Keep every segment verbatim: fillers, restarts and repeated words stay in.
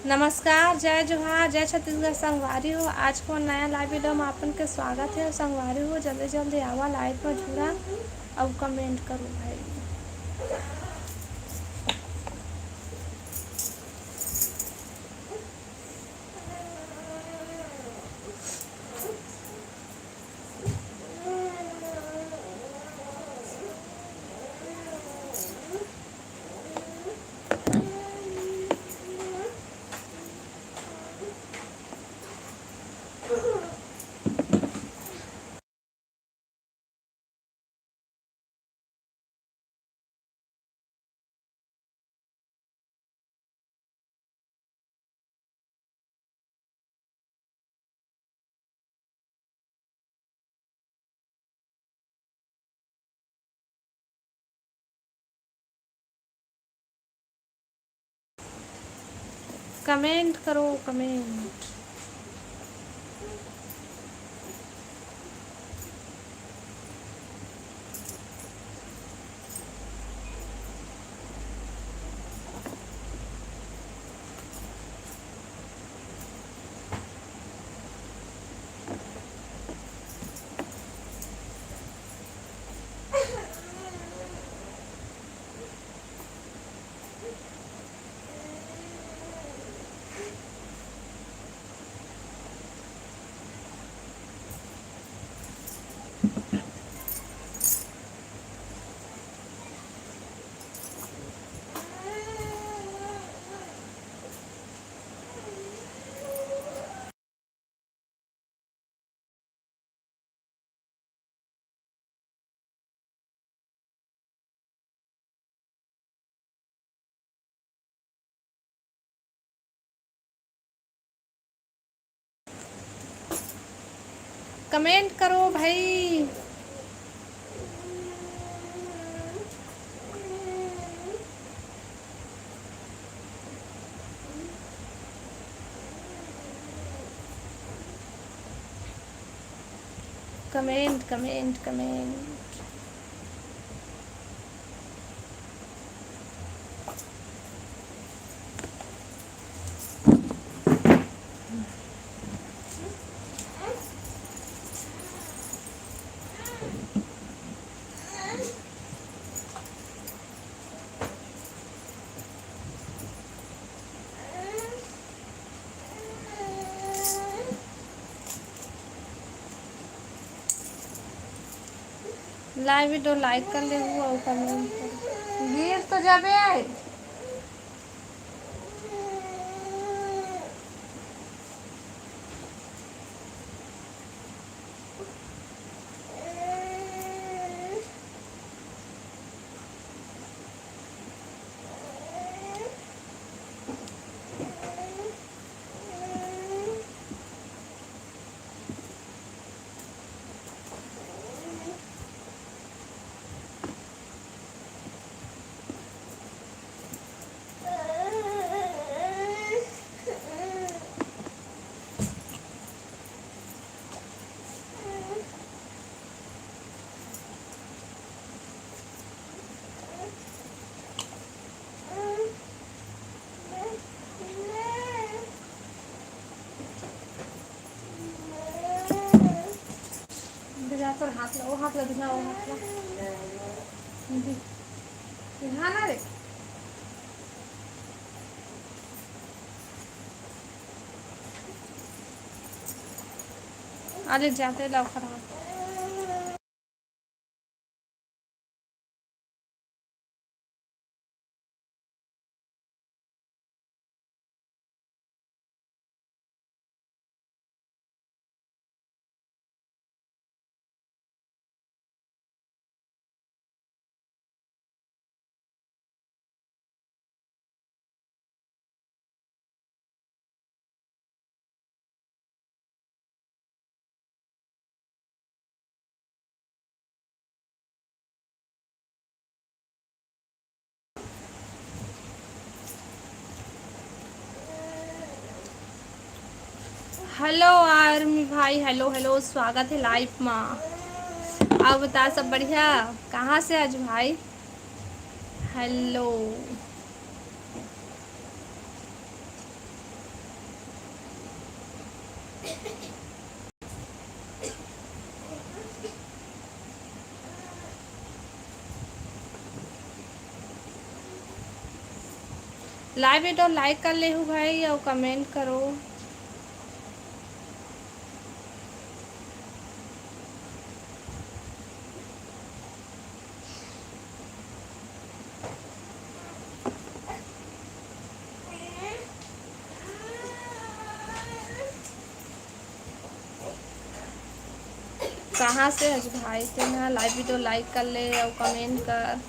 नमस्कार, जय जोहार, जय छत्तीसगढ़ संगवारी हो। आज को नया लाइव वीडियो में आपन के स्वागत है। संगवारी हो, जल्दी जल्दी आवा लाइव में जुड़ा अउ कमेंट करो भाई। कमेंट करो, कमेंट। कमेंट करो भाई। Comment, comment, comment. Live video like कर लेहू अउ कमेंट कर। गिर तो जाबे। दे जा, तोर हाथ ला, ओ हाथ ला, दिखा, ओ हाथ ला। दे। दिखा ना रे। अरे जाते ला ओखर हाथ। हेलो आर्मी भाई, हेलो, हेलो, स्वागत है लाइव मा। आप बता, सब बढ़िया? कहाँ से आज भाई? हेलो। Live video like कर लेहू भाई, अउ comment करो। कहाँ से हस भाई तेहा? Live video like कर ले अउ comment कर।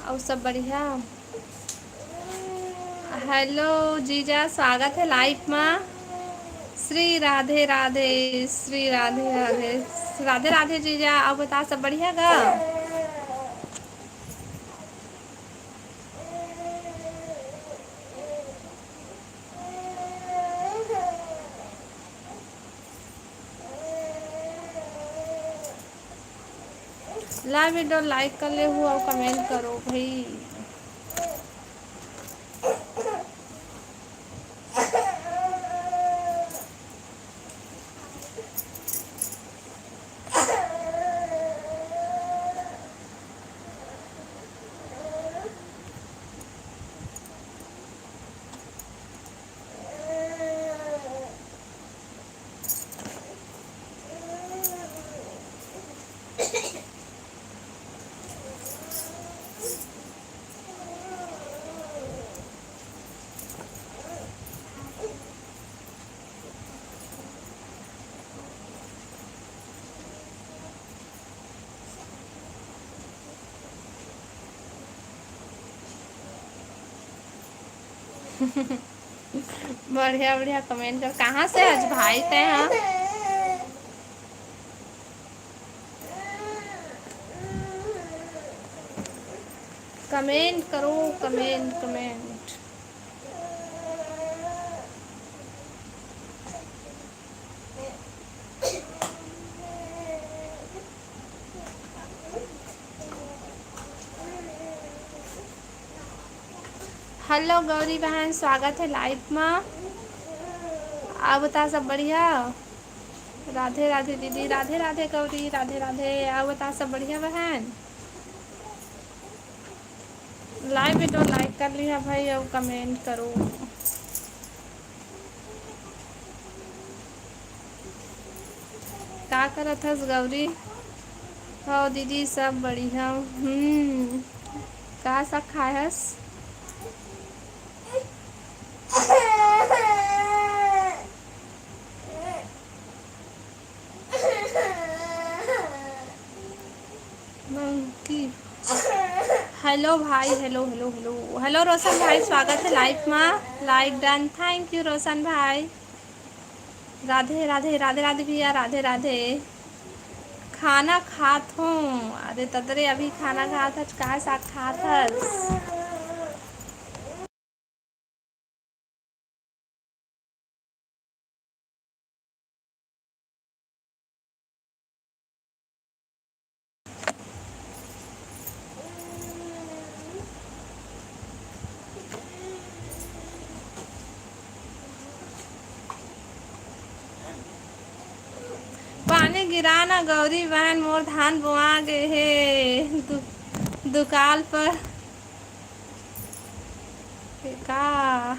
अउ सब बढ़िया? Hello जीजा, स्वागत है live मा। श्री राधे राधे, श्री राधे राधे, राधे राधे जीजा। अउ बता, सब बढ़िया गा? Live video like कर लेहू अउ comment करो भाई। बढ़िया बढ़िया comment कर। कहाँ से हस भाई तेहा? Comment करो, comment, comment। Hello गौरी बहन, स्वागत है live मा। अउ बता, सब बढ़िया? राधे राधे दीदी, राधे राधे गौरी, राधे राधे। अउ बता, सब बढ़िया बहन? Live video like कर लिहा भाई अउ comment करो। का करत हस गौरी? हव दीदी, सब बढ़िया। हम्म, का साग खाए हस? मंकी। Hello भाई, hello, hello, hello, hello रोशन भाई, स्वागत है live मा। Like done, thank you रोशन भाई। राधे राधे, राधे राधे भैया, राधे राधे। खाना खात हूँ। अरे ततरे, अभी खाना खात हस, का साग खात हस? पानी गिरा ना गौरी बहन, मोर धान बोआ गे हे दु-, दुकाल पर। का?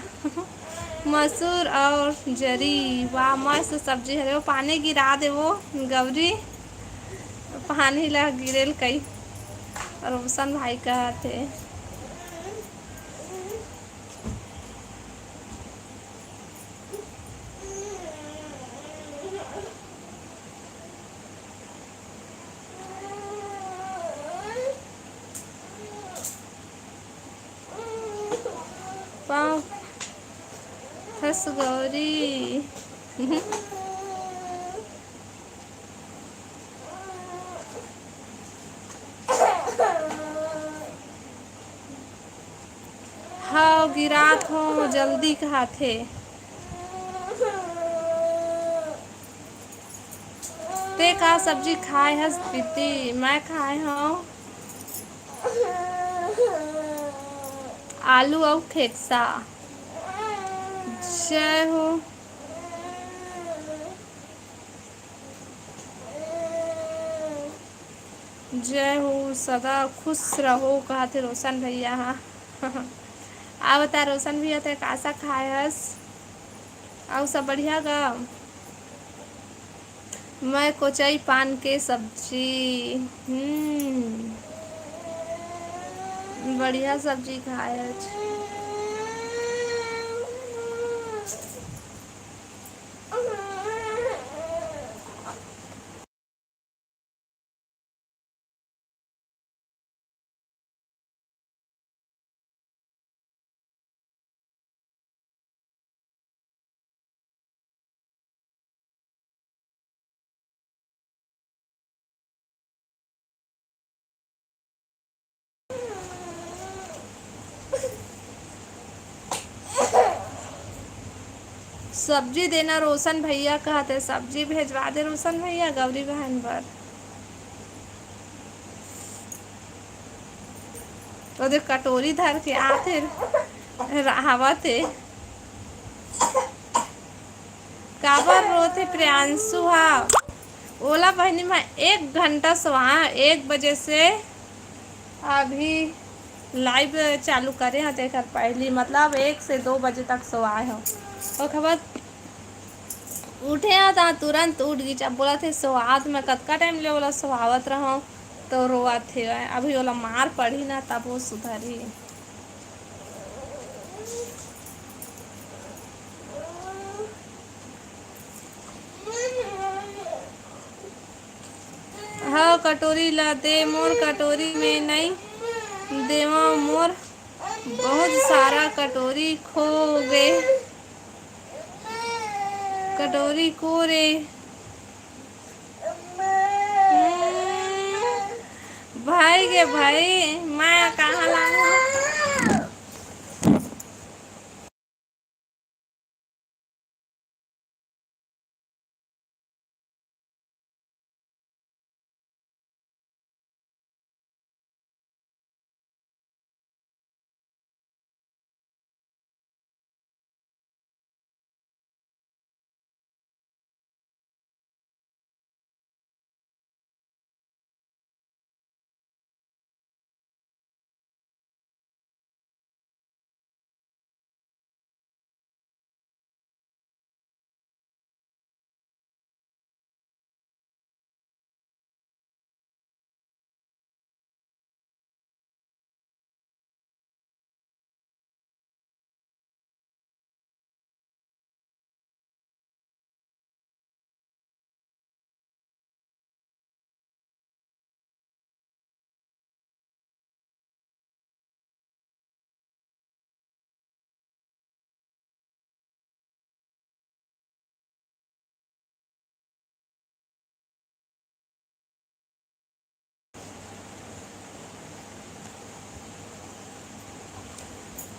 मसूर अउ जरी, वाह, मस्त सब्जी हरे। वो पानी गिरा दे वो गौरी, पानी ला गिरेल कई। रोशन भाई कहत हे। पाँव फंस गौरी। हव, गिरात हो, जल्दी कहत हे। ते का सब्जी खाए हस दीदी? मैं खाए हव आलू अउ खेकसा। जय हो, जय हो, सदा खुश रहो, कहत हे रोशन भैया। हाँ। आ बता रोशन भैया, ते का सा खाए हस? अउ सब बढ़िया गा? मैं कोचई पान के सब्जी। हम्म, बढ़िया सब्जी खाए आज। सब्जी देना रोशन भैया कहत हे, सब्जी भेजवा दे रोशन भैया गौरी बहन बर। तो देख कटोरी धर के आथे, रहवत हे। काबर रोथे प्रियांशु हा? ओला बहिनी, मैं एक घंटा सोआ, एक बजे से अभी live चालू करे हव, तेकर पहली, मतलब, एक से दो बजे तक सोआए हव। ओकर बाद उठे हव, त तुरंत उठ गिस। अब बोलत हे, "सोआत मैं कतका time ले ओला सोआवत रहव, तो रोवत हे।" अभी ओला मार पड़ही ना, तब वो सुधरही। हव कटोरी ला दे, मोर कटोरी में नइ देवा, मोर बहुत सारा कटोरी खो गे, कटोरी को रे। भाई गे भाई, मैं कहाँ लाऊं?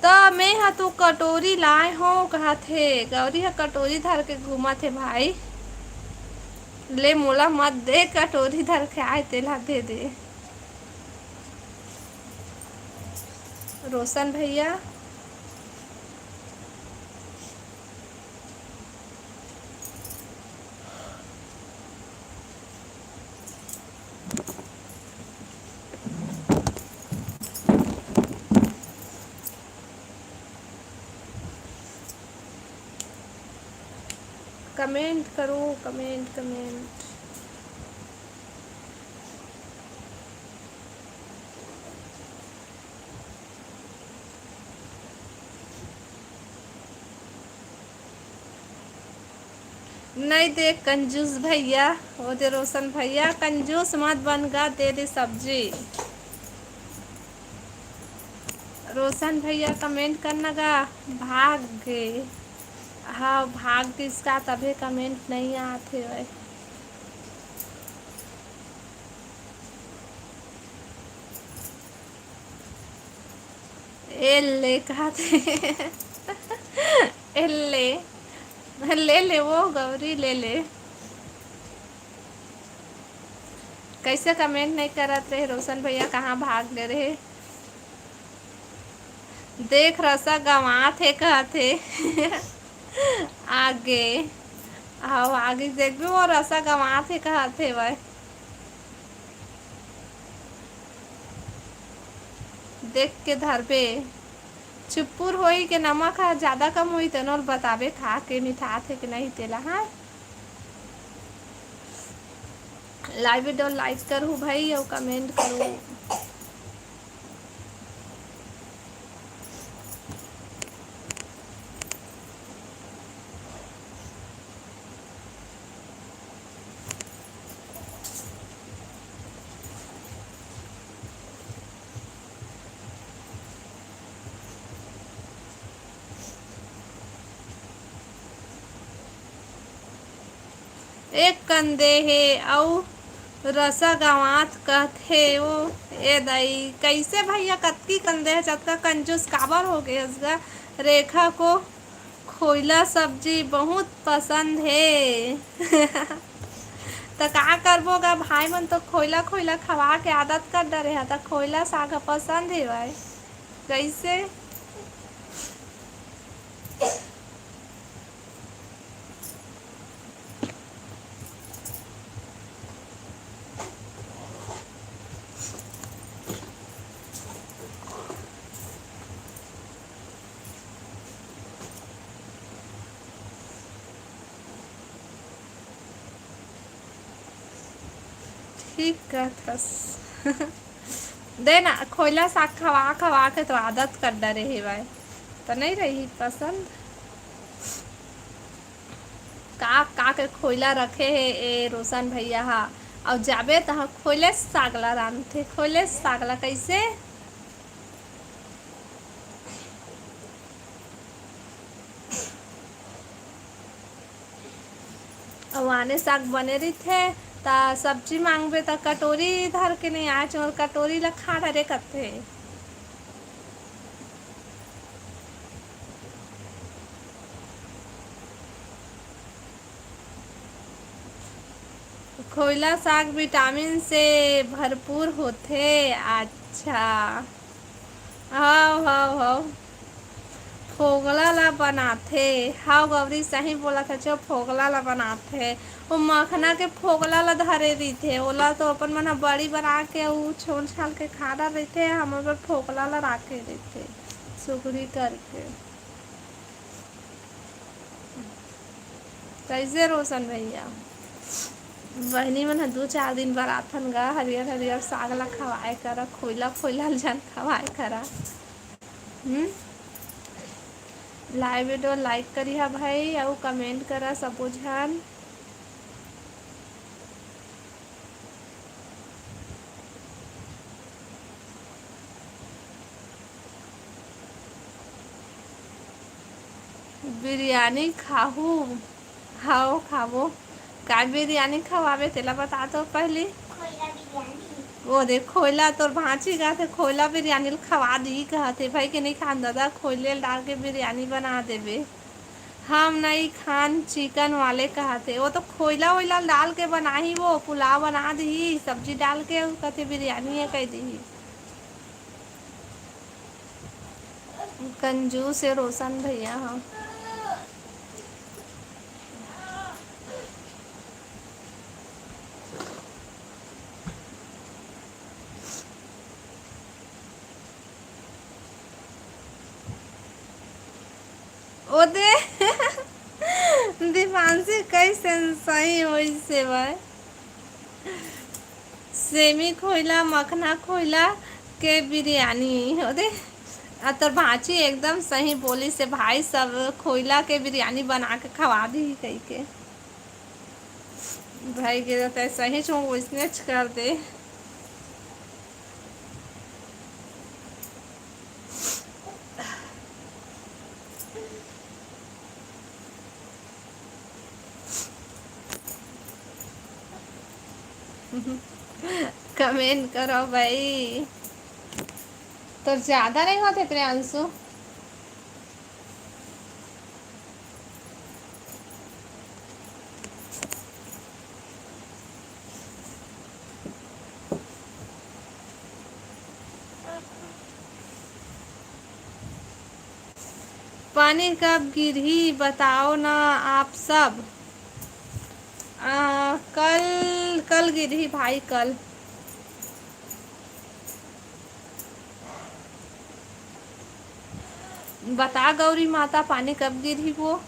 त मैं ह तो कटोरी लाए हो कहत हे, गौरी ह कटोरी धर के घूमत हे भाई। ले मोला मत दे, कटोरी धर के आए तेला दे दे। रोशन भैया। Comment करो, comment, comment। नहीं दे कंजूस भैया, वो दे रोशन भैया, कंजूस मत बन गा, दे दे सब्जी। रोशन भैया comment करना गा, भाग गे। हाँ, भाग गिस का, तभे comment नहीं आत हे। ए ले, कहा थे? ए ले, ले ले वो गौरी, ले ले। कैसे comment नहीं करत रहे रोशन भैया, कहाँ भाग ले रहे? देख रसा गंवात हे, कहत हे। आगे, आओ आगे देखबे, वो रसा गंवात हे कहत हे भाई। देख के धरबे। चुप्पुर होई के नमक ह जादा कम होई, तेनो ल बताबे खा के मिठाथे के नहीं तेला, हाँ। Live video like करू भाई, अउ comment करू। एक कंदे हे अउ रसा गंवात कहथे ओ। ए दाई, कइसे भइया, कतकी कंदे हे, जतका कंजूस काबर हो गे हस गा? रेखा को खोइला सब्जी बहुत पसंद हे। त का करबो गा, भाई मन तो खोइला खोइला खवा के आदत कर डरे ह, त खोइला साग ह पसंद हे भाई। कइसे? ठीक कहत हस। दे ना, खोइला साग खवा खवा के तो आदत कर डरे हे भाई, तो नहीं रही पसंद। का का के खोइला रखे हे ए रोशन भैया हा, अउ जाबे तहाँ खोइले साग ला रांधथे। खोइले साग ला कइसे? अउ आने साग बने रहिथे, त सब्जी मांगबे, त कटोरी धर के नहीं आए, मोर कटोरी ला खा डरे कथे। खोइला साग विटामिन से भरपूर होथे। अच्छा, हव, हव, हव। फोगला ला बनाथे। हव गौरी, सही बोलत हच, फोगला ला बनाथे। वो मखना के फोगला ला धरे रहिथे, ओला तो अपन मन ह बड़ी बना के, ऊ छोल छाल के खा डर रहिथे, हमर बर फोगला ला राखे रहिथे, सुघरी करके। कइसे रोशन भैया? बहिनी मन ह दू चार दिन बर आथन गा, हरियर हरियर साग ला खवाए करा, खोइला खोइला ल झन खवाए करा। हम्म? Live video like करिहा भाई, अउ comment करा सबो झन। बिरयानी खाहू? हव, खाबो। काय बिरयानी खवाबे, तेला बता तो पहिली। खोइला बिरयानी। ओ दे, खोइला तोर भांची कहत हे, खोइला बिरयानी ल खवा दिही कहत हे। भाई के नहीं खान दादा, खोइले ल डाल के बिरयानी बना देबे। हम नहीं खान चिकन वाले कहत हे। वो तो खोइला वोइला ल डाल के बनाही, वो पुलाव बना दिही, सब्जी डाल के, अउ कथे बिरयानी हे कह दिही। कंजूस हे रोशन भैया ह। ओ दे। दीपांशी, कइसन सही होइस हे भाई? सेमी खोइला, मखना खोइला के बिरयानी। ओ दे, आ तोर भांची एकदम सही बोलिस हे भाई, सब खोइला के बिरयानी बना के खवा दिही कहिके। भाई के तो तैं सही छो, वइसनेच कर दे। Comment करो भाई। तोर ज्यादा नहीं होत हे, प्रियांशु? पानी कब गिरही, बताओ ना आप सब। आ, कल, कल गिरही भाई, कल। बता गौरी माता, पानी कब गिरही वो?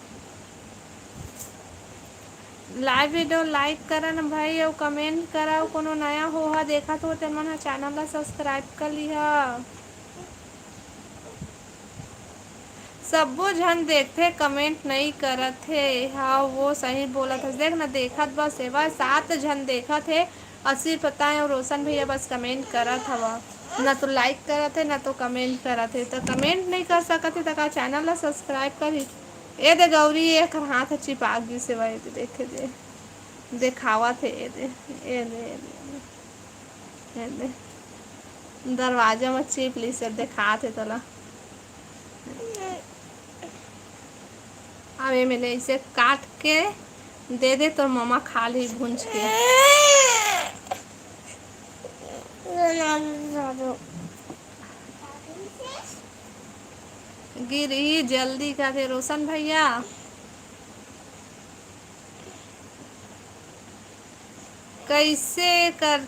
Live video like करा न भाई, अउ comment करा, अउ कोनो नया होहा देखत हो, तेन मन ह channel ला subscribe कर लिहा। सब्बो झन देखथे, comment नइ करत हे। हाँ, वो सही बोलत हस। देख न, देखत बस एवा सात झन देखत हे, अउ सिर्फ तैं अउ रोशन भैया बस comment करत हवा, न तो like करत हे, न तो comment करत हे। त comment नइ कर सकत हे, त का channel ला subscribe करही? ए दे गौरी, एकर हाथ ह चिपा गिस हे, ए दे, देखे दे, देखावत हे, ए दे, ए दे, ए दे। ए दे, दरवाजा म चिप लिस हे, देखात हे तोला। अब एमे ले इसे काट के दे दे, तोर ममा खा ली भूंज के। गिरही जल्दी कथे रोशन भैया। कइसे कर,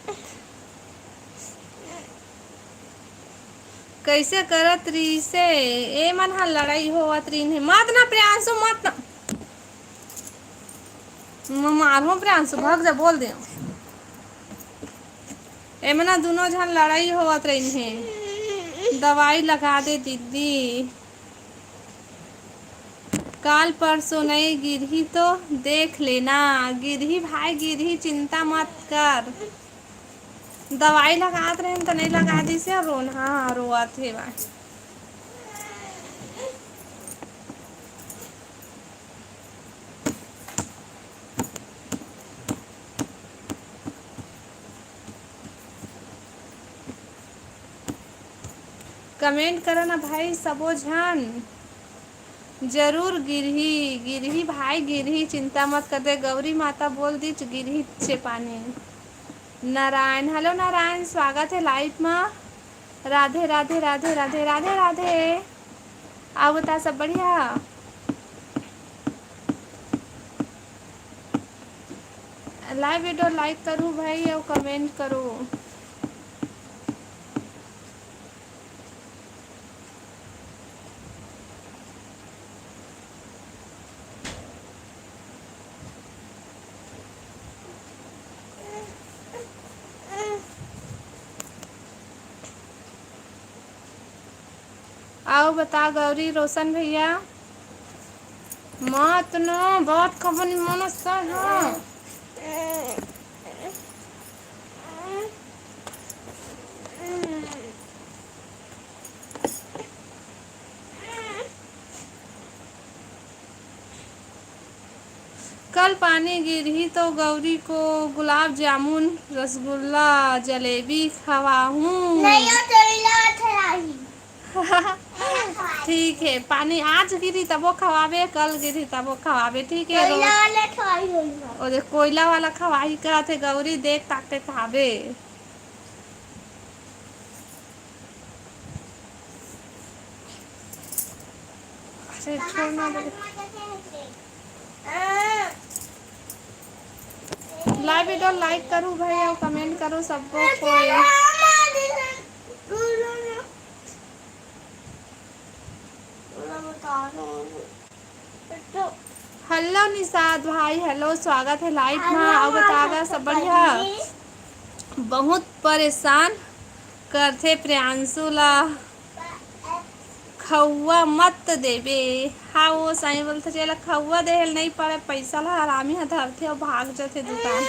कइसे करत रिहिसे? ए मन ह लड़ाई होवत रिहिन हे। मत ना प्रियांशु, मत ना। म-, मारहूँ प्रियांशु, भग जा, बोल दे। ए मन ह दुनों झन लड़ाई होवत रिहिन हे। दवाई लगा दे दीदी। काल परसों नइ गिरही तो देख लेना। गिरही भाई, गिरही, चिंता मत कर। दवाई लगात रहेन त नइ लगा दिस हे, रोना रोवत हे भाई। Comment करा ना भाई सबो झन। जरूर गिरही, गिरही भाई, गिरही, चिंता मत कर दे। गौरी माता बोल दीच, गिरही छे पानी। नारायण, hello नारायण, स्वागत हे live मा। राधे, राधे, राधे, राधे, राधे, राधे। अउ बता, सब बढ़िया? Live video like करू भाई, अउ comment करू। अउ बता गौरी, रोशन भैया। मत न, बात खबर नहीं मानस का, हाँ। कल पानी गिरही तो गौरी को गुलाब जामुन, रसगुल्ला, जलेबी खवाहूँ। नहीं, वो तेरी लात है आई। ठीक हे, पानी आज गिरही तभो खवाबे, कल गिरही तभो खवाबे, ठीक हे? कोइला वाला खवाही होई ना। ओ दे, कोइला वाला खवाही कहत हे गौरी, देख ताकते खाबे। अरे छोड़ ना दे। Live video like करू भाई अउ comment करू सबको कोई। Hello निषाद भाई, hello, स्वागत हे live मा। अउ बता गा सब बढ़िया? बहुत परेशान करथे प्रियांशु ला। खउवा मत देबे। हाँ, वो सही बोलथे, जेला खउवा देहे ल नइ पड़े, पइसा ला हरामी ह धरथे अउ भाग जथे दुकान।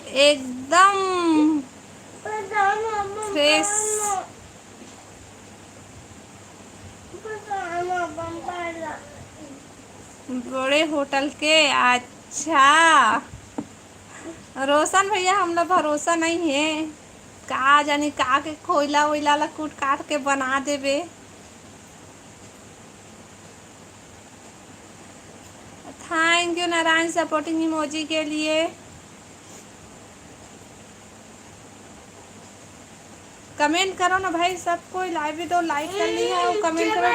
एकदम fresh। बड़े होटल के, अच्छा। रोशन भैया, हमला भरोसा नइ हे, का जानी का के कोइला वोइला ला कूट काट के बना देबे। Thank you Narayan, supporting emoji के लिए। कमेंट करो ना भाई, सब कोई लाइव वीडियो लाइक कर ली है और कमेंट करो।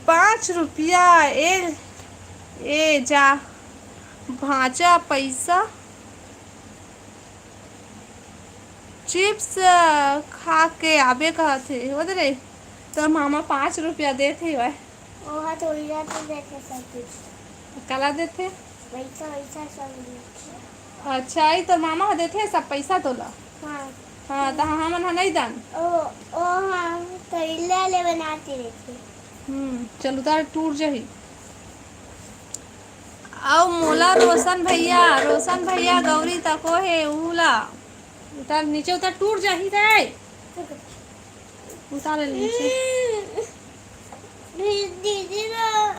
पाँच रुपया। ए, ए जा भांचा, पैसा चिप्स खा के आबे कहत हे। ओ दे रे, तोर मामा पाँच रुपया देत हे वह। ओहा थोड़ी जाके देथे सब कुछ। काला देथे? वैसा, वैसा सब देथे। अच्छा, ई तोर मामा ह देथे सब पैसा तोला? हाँ। हाँ, त हमन ह नहीं दन। ओ, ओ हाँ, करेला ले बना के देथे। हम्म, चल उतार, टूट जाही। अउ मोला रोशन भैया, रोशन भैया गौरी तको हे, उहू ला उतार, नीचे उतार, टूट जाही रे। उतार ले नीचे। हम्म। दीदी ना।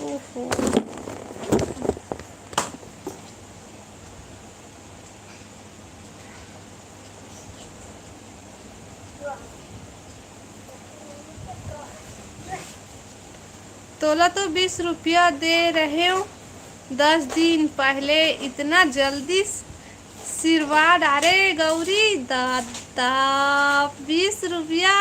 ओहो। तोला तो बीस रुपया दे रहेव दस दिन पहले, इतना जल्दी सिरवा डारे गौरी दादा। बीस रुपया।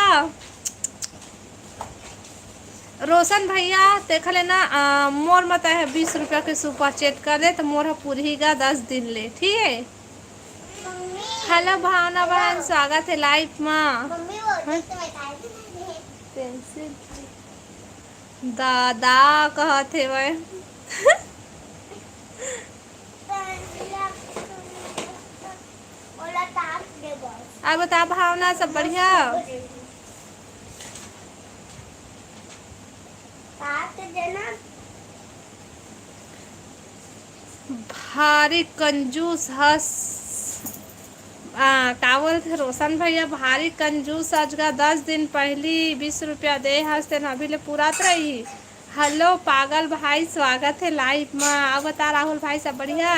रोशन भैया, तेखा ले ना, आ, मोर म तैं ह बीस रुपया के सुपर चैट कर दे, त मोर ह पूरही गा दस दिन ले, ठीक है? हेलो भावना बहन, स्वागत है लाइव मा। मम्मी बोलते हैं? तो मैं काहे नहीं दे? पेंसिल। दादा कहत हे वह। अब बता भावना, सब बढ़िया? भारी कंजूस हस। आ, का बोलथे रोशन भैया, भारी कंजूस। आज का दस दिन पहली बीस रुपया दे हस, तेन अभी ले पुरात रही। हेलो पागल भाई, स्वागत है लाइव मा। अब बता राहुल भाई, सब बढ़िया?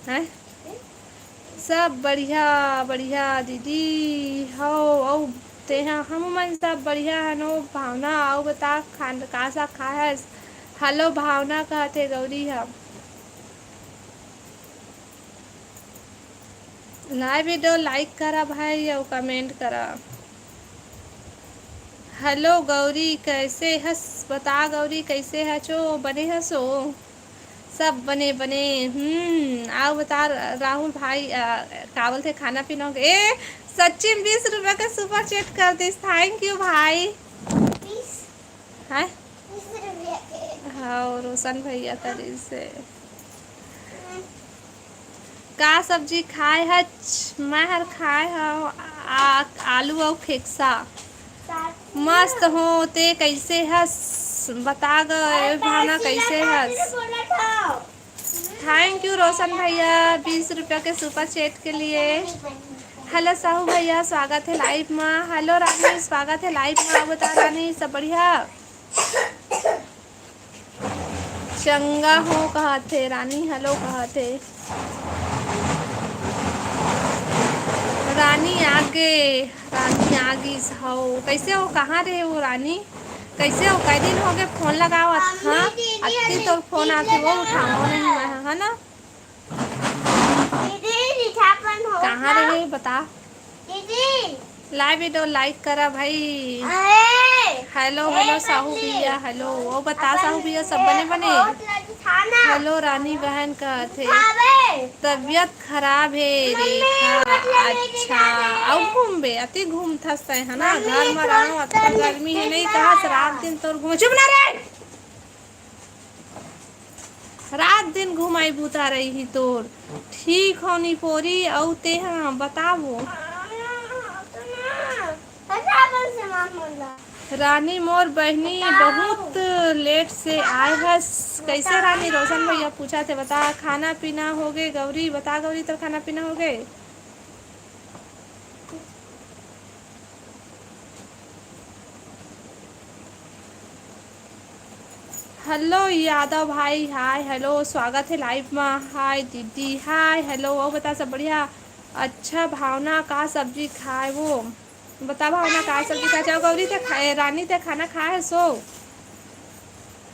हैं? सब बढ़िया, बढ़िया दीदी। हव, अउ तेहा? हमू मन सब बढ़िया हन ओ भावना। अउ बता, खान का साग खाए हस? हेलो भावना, कहत हे गौरी ह। लाइव वीडियो लाइक करा भाई, अउ कमेंट करा। हेलो गौरी, कैसे हस? बता गौरी, कैसे हचो? बने हसो? सब बने बने। हम्म, अउ बता र-, राहुल भाई, अ, का बोलथे, खाना पीना हो गया? ए, सच्ची में बीस रुपया का सुपर चैट कर दिस, thank you भाई। हैं? हाँ, रोशन भैया तरी से। का सब्जी खाए हच? मैं हर खाए हव आ-, आलू अउ खेकसा। मस्त हो, ते कैसे हस? बता ग, ए भावना, कैसे हस? Thank you रोशन भैया, बीस रुपया के सुपर चैट के लिए। हेलो साहू भैया, स्वागत है लाइव मा। हेलो रानी, स्वागत है लाइव मा। बता रानी, सब बढ़िया? चंगा हो कहत हे, रानी हेलो कहत हे। रानी आगे, रानी आगिस हव। कैसे हो, कहाँ रहे हो रानी? कैसे हो, कई दिन हो गए फोन लगावत, हाँ? अत्ती तोर फोन आथे, वो उठावो नहीं मैं, है ना? कहाँ रहे बता? दीदी। लाइव वीडियो लाइक करा भाई। अरे। हेलो, हेलो साहू भैया, हेलो। वो बता साहू भैया, सब बने बने? हेलो रानी बहन कहत हे। तबियत खराब हे रेखा। अच्छा, अउ घूमबे, अति घूमथस तैं, है ना? घर में रहो, अतका गर्मी है, नहीं कहा रात दिन तोर घूम, चुप ना रे। रात दिन घुमाई बूता रही ही तोर। ठीक हो निपोरी, अउ तेहा बतावो। रानी मोर बहिनी बहुत लेट से आए हस। कैसे रानी? रोशन भैया पूछा थे, बता खाना पीना हो गए गौरी? बता गौरी, तोर खाना पीना हो गए? हेलो यादव भाई, हाय हेलो, स्वागत है लाइव में। हाय दीदी, हाय हेलो, अउ बता सब बढ़िया? अच्छा भावना, का सब्जी खाए वो? बता भावना, का सब्जी खाए? चाहो गौरी ते खाए, रानी ते खाना खाए है सो?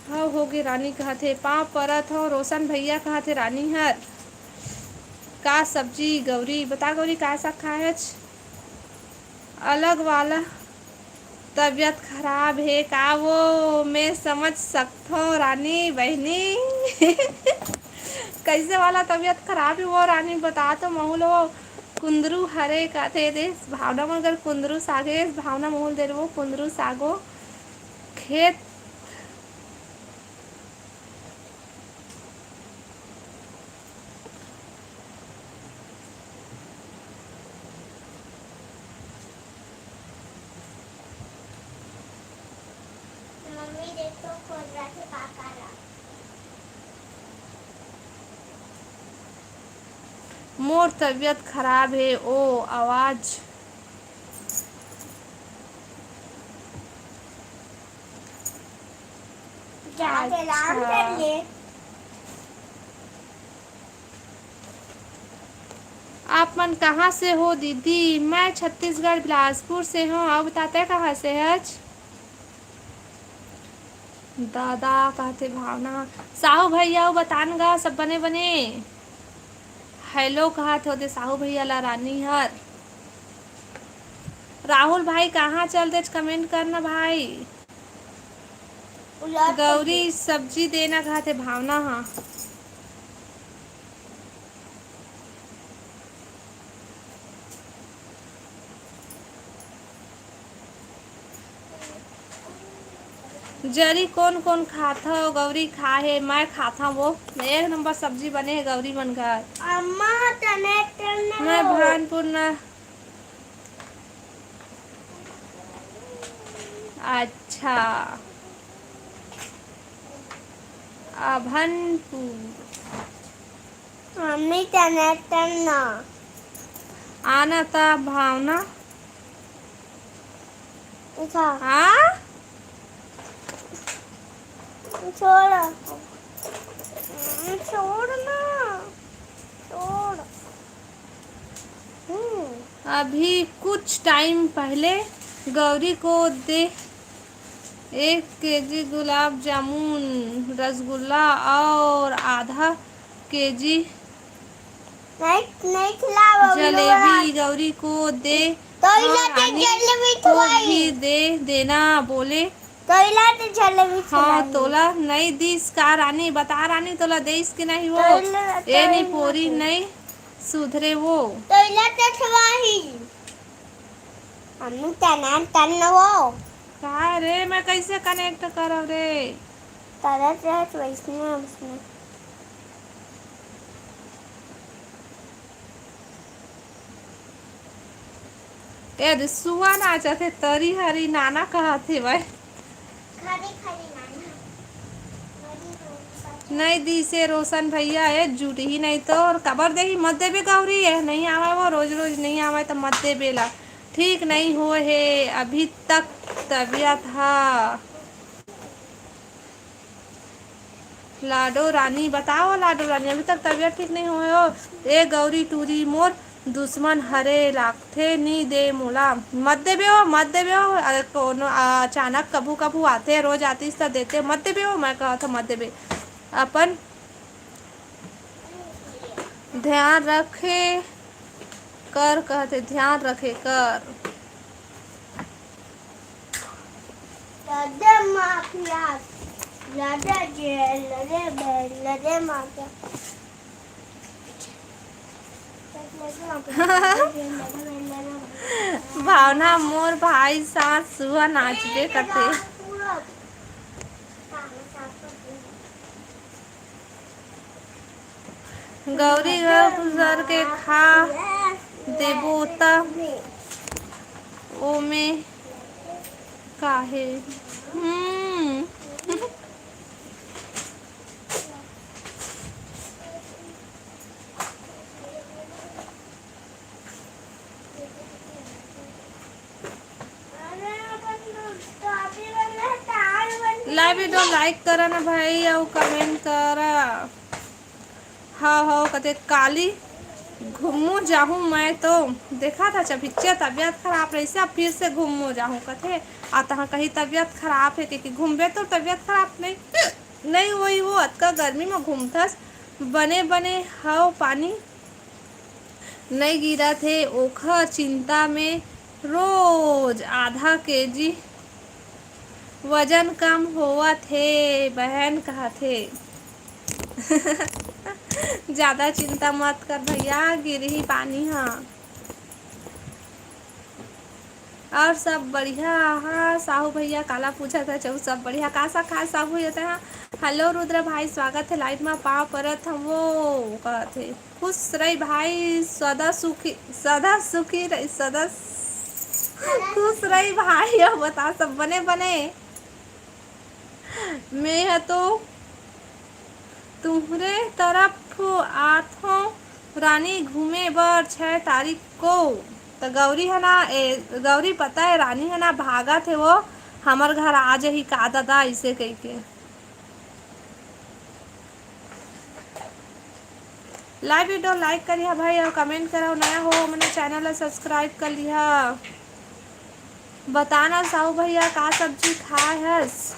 हाँ हो गे रानी कहत हे, पाँव परत हो रोशन भैया कहत हे रानी हर। का सब्जी गौरी? बता गौरी, का साग खाए हच? अलग वाला तबीयत खराब हे का वो? मैं समझ सकथों रानी बहिनी। कैसे वाला तबीयत खराब हे वो रानी, बता तो महू ल वो। कुंदरू हरे काथे देश भावना मन कर कुंदरू सागे, भावना महू ल दे वो कुंदरू सागो खेत। मम्मी देखो खोल रहा है पापा ला। मोर तबीयत खराब हे ओ आवाज। जाके लाम अच्छा। कर ले। आप मन कहाँ से हो दीदी? मैं छत्तीसगढ़ बिलासपुर से हूँ। अउ बता तैं कहाँ से हच? दादा कहथे भावना। साहू भैया अउ बता न गा सब बने बने। हेलो कहत हो दे साहू भैया ला रानी हर। राहुल भाई कहाँ चल देच, कमेंट करना भाई। गौरी सब्जी देना कहत हे भावना हा। जरी कोन कोन खाथव गौरी? खाए हे, मैं खाथव वो। एक नंबर सब्जी बने हे गौरी मन घर। अम्मा, टमाटर ना मैं हो। भानपुर ना। अच्छा। अभनपुर। मम्मी, टमाटर ना। आना त भावना। उठा। हाँ? छोड़। छोड़ ना। छोड़। हम्म। अभी कुछ टाइम पहले गौरी को दे एक केजी गुलाब जामुन, रसगुल्ला और आधा केजी नहीं, नहीं खिलाओ, जलेबी। गौरी को दे। तो इला और दे रानी जलेबी को खिलाई। भी दे देना बोले। तो इला दे जलेबी हाँ, खिलाई। तोला नहीं दीस का रानी? बता रानी, तोला देस कि नहीं वो? तो इला, तो ए इला निपोरी दे। नहीं सुधरे वो। तो इला दे खिलाई। मम्मी, टनाटन न वो। का रे, मैं कैसे कनेक्ट करब रे? तरस रहे तो वैसने उसने। ए दे, सुआ नाचत हे, तरी हरी नाना कहत हे भाई। खरी खरी नाना। नहीं दीसे रोशन भैया, ए जुटही नहीं तो। और कबर देही, मत देबे गौरी, ए नहीं आवे वो, रोज रोज नहीं आवे तो मत देबे ला। ठीक नहीं होए हे अभी तक तबीयत हा। लाडो रानी, बताओ लाडो रानी, अभी तक तबीयत ठीक नहीं होए हो? ए गौरी टूरी मोर दुश्मन हरे लागथे, नी दे मोला। मत देबे हो, मत देबे हो। अ, कोनो अचानक कभू कभू आथे, रोज आतिस त देते, मत देबे हो, मैं कहत हूँ मत देबे। अपन ध्यान रखे कर कहथे, ध्यान रखे कर। लदे माफिया, लदे जेल, लदे बेल, लदे माफिया। भावना मोर भाई साथ सुआ नाचबे करथे। गौरी घर गुजर के खा देबो त ओमे काहे? हम्म। लाइव वीडियो लाइक करा ना भाई, अउ कमेंट करा। हाँ, हाँ, कथे काली घूमू जाहूँ मैं तो। देखा था, चभिच्चे तबियत खराब रहिसे, अब फिर से घूमू जाहूँ कथे। आ तहाँ कहीं तबियत खराब है, क्योंकि घूमबे तो तबियत खराब नहीं, नहीं होई वो, अतका गर्मी में घूमथस। बने बने हव पानी नइ गिरत हे, ओखर चिंता में रोज आधा केजी वजन कम होवत हे, बहन कहत हे। जादा चिंता मत कर भैया, गिरही पानी ह। और सब बढ़िया? हाँ, साहू भैया काला पूछत हे, चहु सब बढ़िया। का सा खाए साहू भैया तेहा? हेलो रुद्र भाई, स्वागत है लाइव में, पाँव परत हम वो कहत हे। खुश रही भाई, सदा सुखी, सदा सुखी रही, सदा खुश रही भाई। अब बता, सब बने बने? मैं ह तो तुहरे तरफ आथों रानी घूमे बर छह तारीख को। त गौरी ह ना, ए, गौरी पता है रानी ह ना भागत हे वो, हमर घर आ जही का दादा, ऐसे कह के। लाइव वीडियो लाइक करिहा भाई, और कमेंट करो, नया हो हमने चैनल ला सब्सक्राइब कर लिहा। बताना साहू भैया का सब्जी खाए हस?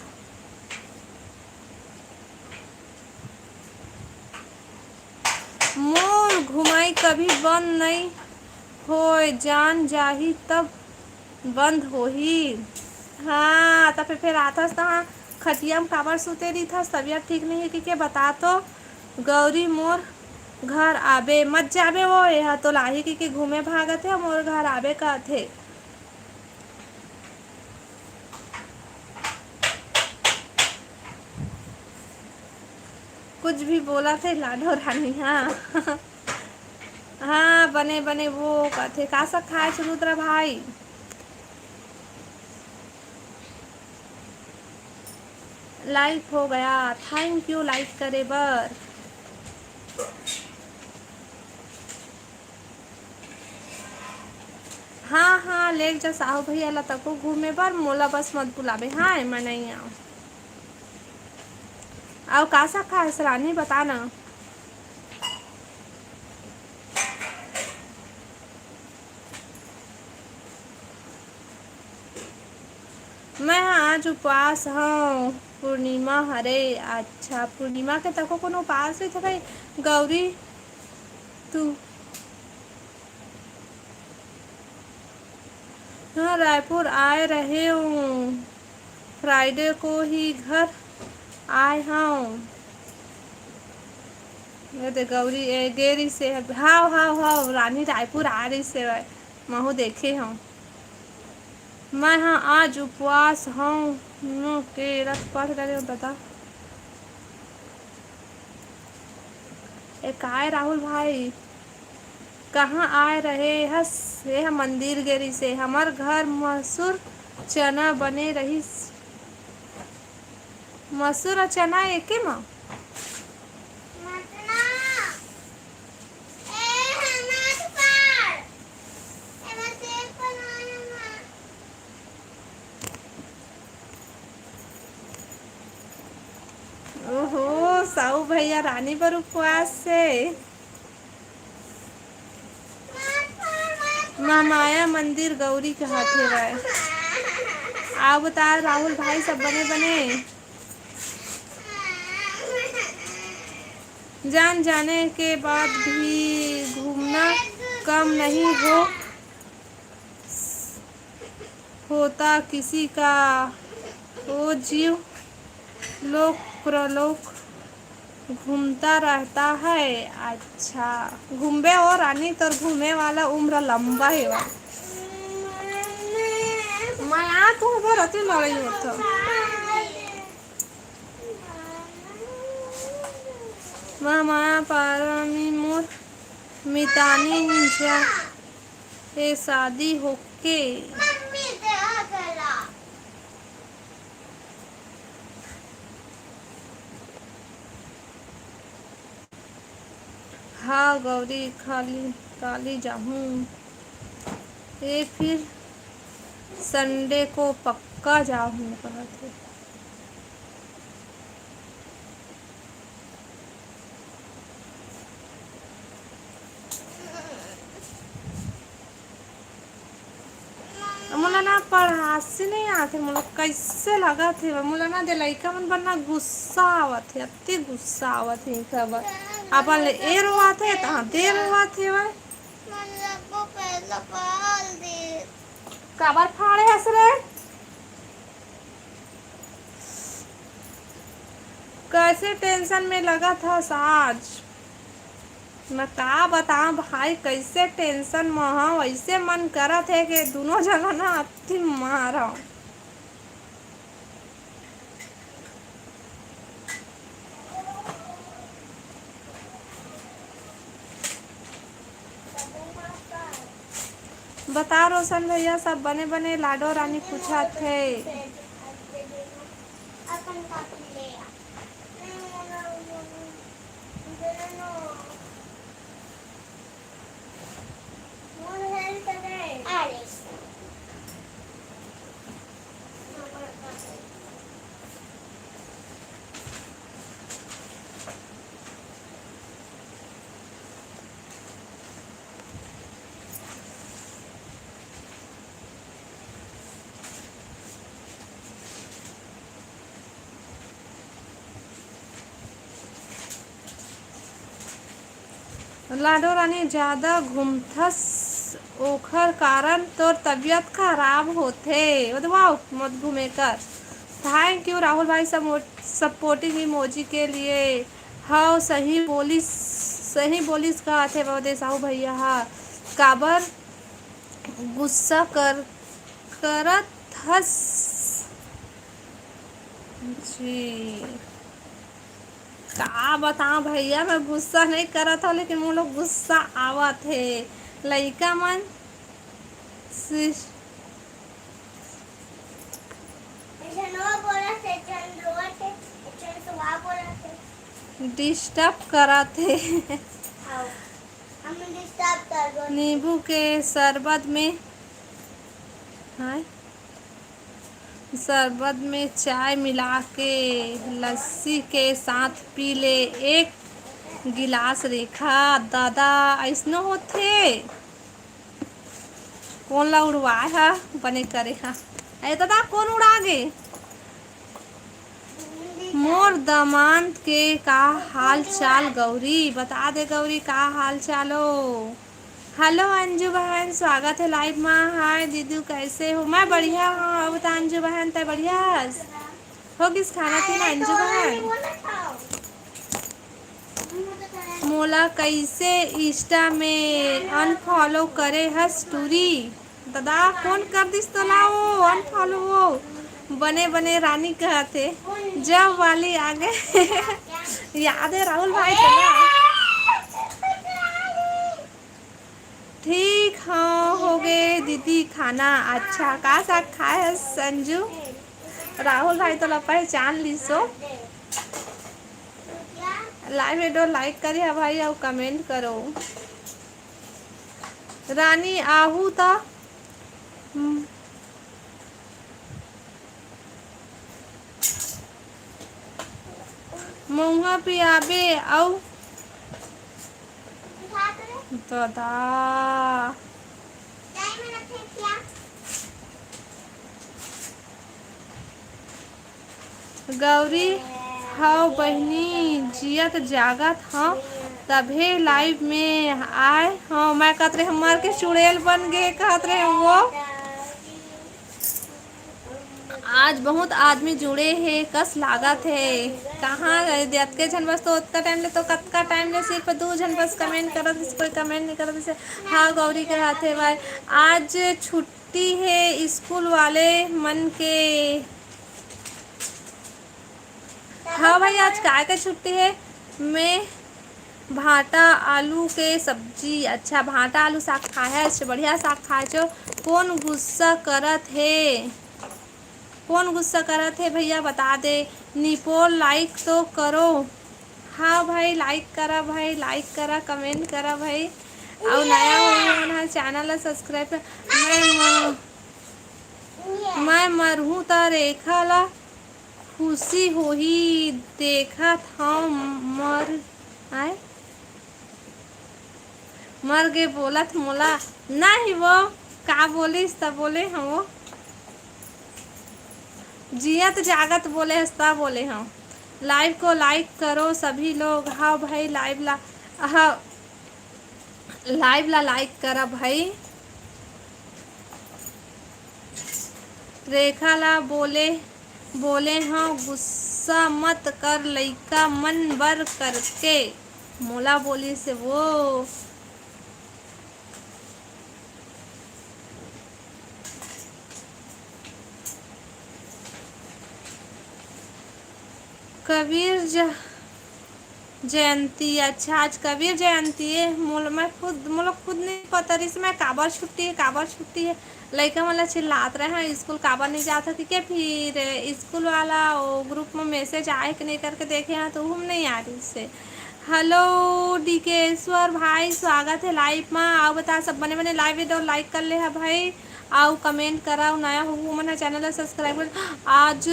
मोर घुमाई कभी बंद नहीं होय, जान जाही तब बंद होही। हाँ, त फेर, फेर आथस तहाँ खटिया म काबर सुते रहिथस? तबियत ठीक नहीं है कि के? बता तो। गौरी मोर घर आबे, मत जाबे वो, एहा तो लाही कि के घूमे भागत हे, मोर घर आबे कहत हे। कुछ भी बोला थे लाडो रानी, हाँ। हाँ, बने बने वो कथे, का सा खाए सुरुद्रा भाई? लाइक हो गया, थैंक यू लाइक करे बर। हाँ, हाँ, लेग जा साहू भैया ला तको घूमे बर, मोला बस मत बुलाबे, हाँ, मैं नहीं आऊँ। अउ का सा खाए हस रानी, बता ना। मैं ह आज उपवास हव, पूर्णिमा हरे। अच्छा, पूर्णिमा के तको कोनो उपवास रहिथे भाई? गौरी, तू हाँ, रायपुर आए रहे हूँ, फ्राइडे को ही घर आए हूँ। ये दे गौरी, ए, गे रहिसे, हाव, हाव, हाव, रानी रायपुर आ रहिसे, महू देखे हूँ। मैं हाँ आज उपवास हूँ, नो के रत पढ़ रहे हो दादा। ए, काय राहुल भाई, कहाँ आए रहे हस? ये ह मंदिर गे रहिसे। हमर घर मसूर चना बने रहिस। मसूर अउ चना एके म? ओहो, साहू भैया रानी बर उपवास से। महामाया मंदिर गौरी के हाथे बाय। आओ बता राहुल भाई, सब बने बने। जान जाने के बाद भी घूमना कम नहीं हो होता किसी का, वो जीव लोक प्रलोक घूमता रहता है। अच्छा, घूमबे हो रानी, तोर घूमे वाला उम्र लंबा हे वा। मैं आ तू बर अति लड़ाई होत। महमाया पारा में मोर मितानी निंजा ए शादी होके। हाँ गौरी, खाली काली जाहूँ। ए फिर संडे को पक्का जाहूँ कहत हे। मोला ना पढ़ासी नहीं आथे, मोला कैसे लगत हे, मोला ना दे लइका मन बर ना गुस्सा आवत हे, अति गुस्सा आवत हे इनका बर। अपन ले ए रोवाथे, तहाँ दे रोवाथे भाई। काबर फाड़े हस रे? कैसे टेंशन में लगत हस आज? मैं का बताऊं भाई, कैसे टेंशन में हूँ, ऐसे मन करत हे कि दोनों जना ना अति मारव। बता रोशन भैया, सब बने बने? लाडो रानी पूछत हे। लाडो रानी, जादा घूमथस, ओखर कारण तोर तबीयत खराब होथे। ओ दे, वाओ, मत घूमे कर। Thank you राहुल भाई, सपोर्टिंग इमोजी के लिए। हव, सही बोलिस, सही बोलिस कहत हे वो दे साहू भैया हा। काबर गुस्सा कर, करत हस जी? का बताओ भैया, मैं गुस्सा नहीं करत हूँ, लेकिन मोला गुस्सा आवत हे। लइका मन सिस- डिस्टर्ब करत हे। नींबू के शरबत में, हाँ, शरबत में चाय मिला के लस्सी के साथ पी ले, एक गिलास। रेखा दादा, अइसनो होथे? कोन ला उड़वाए हा, बने करे हा। अरे दादा, कोन उड़ा गे? मोर दमांद के का हाल चाल गौरी? बता दे गौरी, का हाल चाल हो? हेलो अंजू बहन, स्वागत है लाइव मा। हाय दीदी, कैसे हो? मैं बढ़िया हूँ। अब बता अंजू बहन, तै बढ़िया हस? हो गिस खाना पीना अंजू बहन? मोला कैसे इंस्टा में अनफॉलो करे हस टूरी? दादा, कोन कर दिस तोला वो अनफॉलो? वो बने बने रानी कहत हे, जब वाली आ गए। याद है राहुल भाई तोला? ठीक हाँ, हो गए दीदी खाना। अच्छा, का साग खाए हस संजू? राहुल भाई तोला पहचान लिसो। लाइव वीडियो लाइक करिहा भाई, अउ कमेंट करो। रानी आहू त मउहा पियाबे अउ ददा। गौरी, हव बहिनी, जियत जागत हव, तभे लाइव में आए हव। मैं कहत रहे, मर के चुड़ैल बन गे, कहत रहे वो। आज बहुत आदमी जुड़े हे, कस लागत हे। कहाँ गए अतके झन? बस तो ओतका टाइम ले, तो कतका टाइम ले सिर्फ दू झन बस कमेंट करत रिस, कोई कमेंट नहीं करत रिस। हाँ गौरी कहत हे भाई, आज छुट्टी हे स्कूल वाले मन के। हाँ भाई, आज काय का छुट्टी हे? मैं भांटा आलू के सब्जी। अच्छा, भांटा आलू साग खाए हस, बढ़िया साग खाए छो। कोन गुस्सा करत हे, कोन गुस्सा करत हे भैया, बता दे। निपोर, like तो करो। हाँ भाई, like करा भाई, like करा, comment करा भाई। अउ नया हो मन ह channel ला subscribe कर। मैं म-, मैं मरहूँ त रेखा ला खुशी होही, देखत हव मर, आय? मर गे बोलत मोला। नहीं वो का बोलिस त बोले हव वो। जियत जागत बोले हस त बोले हव। Live को like करो सभी लोग। हाँ भाई, live ला, हाँ, live ला like करा भाई। रेखा ला बोले, बोले हव गुस्सा मत कर लइका मन बर करके। मोला बोलिस वो। कबीर ज-, जयंती। अच्छा, आज कबीर जयंती हे। मोल-, मैं खुद, मोला खुद नहीं पता रहिस मैं काबर छुट्टी हे, काबर छुट्टी हे। लइका मन ला चिल्लात रहे हैं, स्कूल काबर नहीं जात हो, ठीक है? फिर स्कूल वाला वो group में message आए कि नहीं करके देखे हैं, तो हम नहीं आ रही से। Hello डीकेश्वर भाई, स्वागत है live मा। अउ बता, सब बने बने live video like कर ले हा भाई, अउ comment करा, अउ नया हो मन हा channel ला subscribe कर। आज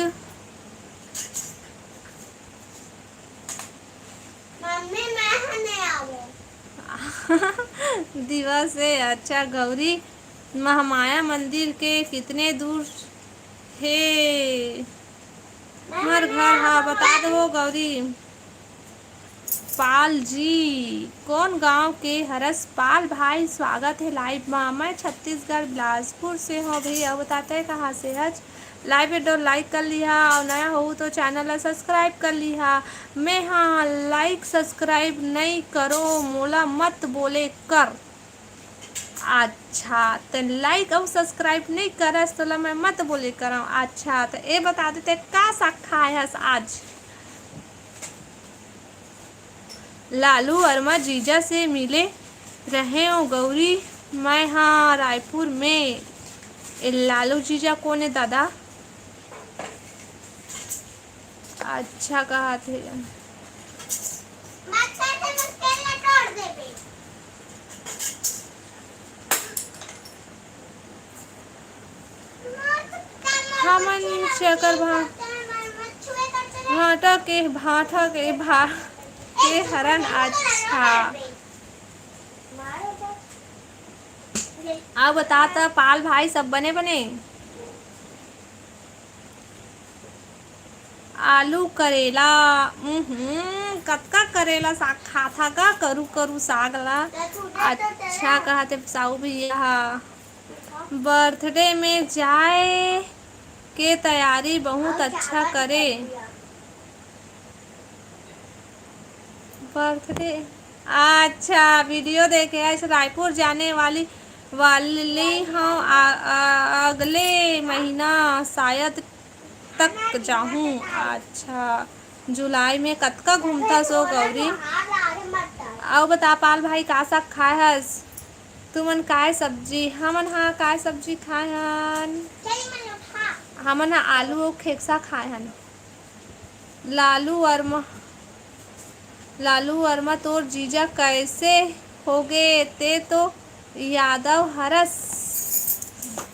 मम्मी, मैं ह नहीं आवे। दिवस हे। अच्छा, गौरी महामाया मंदिर के कितने दूर हे हमर घर हा, बता दो गौरी। पाल जी, कोन गांव के हरस? पाल भाई, स्वागत हे live मा। मैं छत्तीसगढ़ बिलासपुर से हूँ भैया, बता तय कहाँ से हच? Live video like कर लिहा अउ नया हो तो channel ला subscribe कर लिहा। मैं हाँ like subscribe नहीं करो, मोला मत बोले कर। अच्छा, ते like अउ subscribe नहीं करस, तोला मैं मत बोले करव। अच्छा, त ए बता दे, ते का साग खाए हस आज? लालू वर्मा जीजा से मिले रहेंव गौरी, मैं हा रायपुर में। ए लालू जीजा कोन ए दादा? अच्छा कहत हे। हमन चकर भा-, भाटा के, भाटा के भा-, के हरन। अच्छा। अउ बता त पाल भाई, सब बने बने? आलू करेला, उहुं, कतका करेला साग खाता का? करू करू साग ला। अच्छा कहत हे साहू भैया हा। Birthday में जाए के तैयारी बहुत अच्छा करे। Birthday, अच्छा, video देखे हस, रायपुर जाने वाली, वाली हूँ आ, आ, अगले महीना शायद तक जाहूँ। अच्छा, जुलाई में कतका घूमथस ओ गौरी? अउ बता पाल भाई, का साग खाए हस? तुमन काय सब्जी? हमन हा काय सब्जी खाए हन? हमन हा आलू अउ खेकसा खाए हन। लालू वर्मा, लालू वर्मा, तोर जीजा कैसे होगे? ते तो यादव हरस।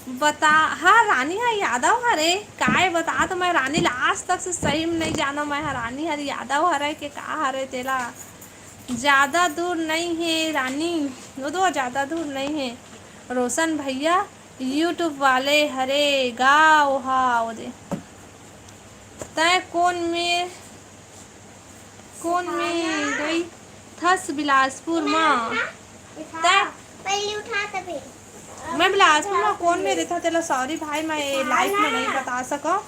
बता, हाँ, रानी हा यादव हरे। काय बता, तो मैं रानी ला आज तक से सही में नहीं जानो। मैं हा रानी हर यादव हरे के का हरे, तेला ज्यादा दूर नहीं हे रानी, वो तो ज्यादा दूर नहीं हे। रोशन भैया YouTube वाले हरे गा, ओहा, ओ दे। तैं कोन में, कोन में गई थस बिलासपुर मा? तैं पहले उठा तबे। मैं बिलासपुर मा कोन में रहिथव, तेला sorry भाई, मैं ये live में नहीं बता सकव।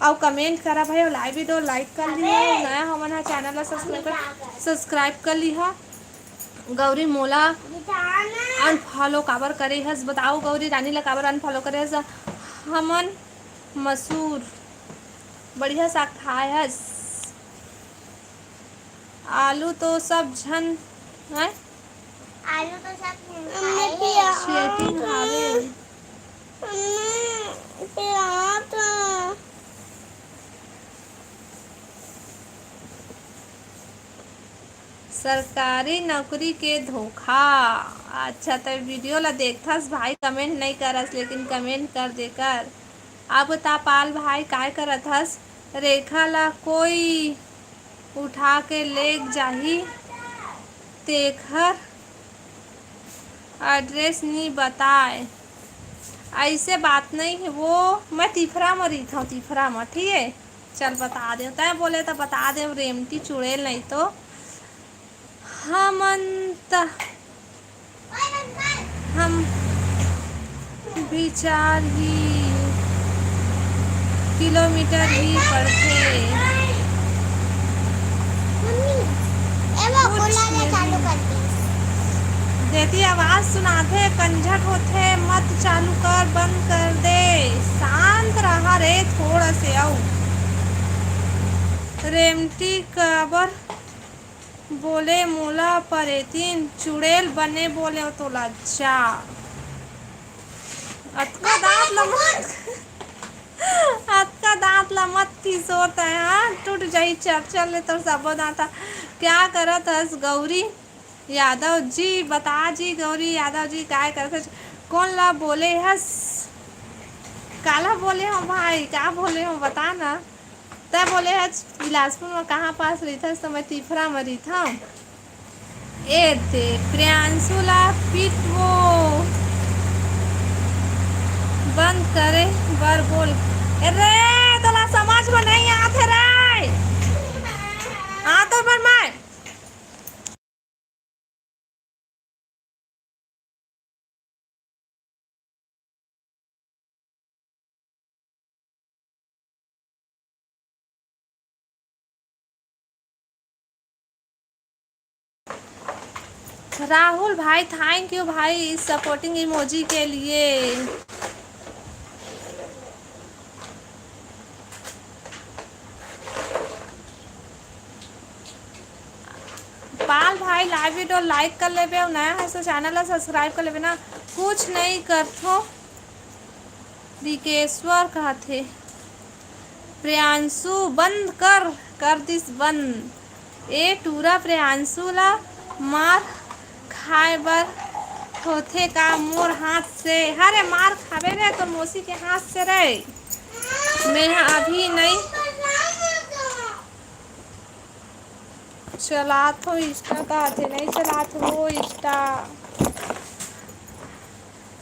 अउ comment करा भाई, अउ live video like कर लिहा, नया हमन हा channel ला subscribe कर, subscribe कर लिहा। गौरी मोला unfollow काबर करे हस? बताओ गौरी रानी ला काबर unfollow करे हस? हमन मसूर बढ़िया साग खाए हस। आलू तो सब झन हैं? आलू तो सब हमने खाए पिया हैं। Setting हावे। हमने पिया था। सरकारी नौकरी के धोखा। अच्छा, त video ला देखथस भाई, comment नइ करस, लेकिन comment कर दे कर। अब ता पाल भाई काय करत हस? रेखा ला कोई उठा के लेग जाही, तेखर address नी बताए। ऐसे बात नहीं है, वो मैं तिफरा म रहिथौं, तिफरा म, ठीक है। चल बता दे, तैं बोले तो बता दे, रेमटी चुड़ैल नहीं तो हमन त हम भी चार ही किलोमीटर ही पड़थे। मम्मी, ए वो कुछ ओला ले नहीं। चालू कर दीस। देती आवाज सुनाथे, कंझट होथे, मत चालू कर, बंद कर दे। शांत रहा रे थोड़ा से। अउ रेमटी काबर बोले मोला परेतिन, चुड़ैल बने बोले तोला जा। अतका दांत ला मत, अतका दांत ला मत थिसोर तैं, हाँ? टूट जाही चरचर ले तोर सबो दांत। क्या करत हस गौरी? यादव जी, बता जी, गौरी यादव जी, काय करत हस? कोन ला बोले हस? काला बोले हो भाई, का बोले हो, बता ना। तैं बोले हस बिलासपुर म कहाँ पास रहिथस? त मैं तिफरा म रहिथौं। ए दे, प्रियांशु ला पिटवो। बंद करे बर बोल। ए रे, तोला समझ म नहीं आथे रे। आ तो बर मैं। राहुल भाई, thank you भाई, supporting emoji के लिए। पाल भाई, live video like कर लेबे अउ नया है तो channel ला subscribe कर लेबे ना। कुछ नहीं करथो, रिकेश्वर कहथे। प्रियांशु बंद कर, कर दिस बंद। ए टूरा प्रियांशु ला मार खाए बर होथे का मोर हाथ से? अरे मार खाबे रे तोर मौसी के हाथ से रे। मैं अभी नहीं चलात हो Insta का आथे, नहीं चलात हो Insta।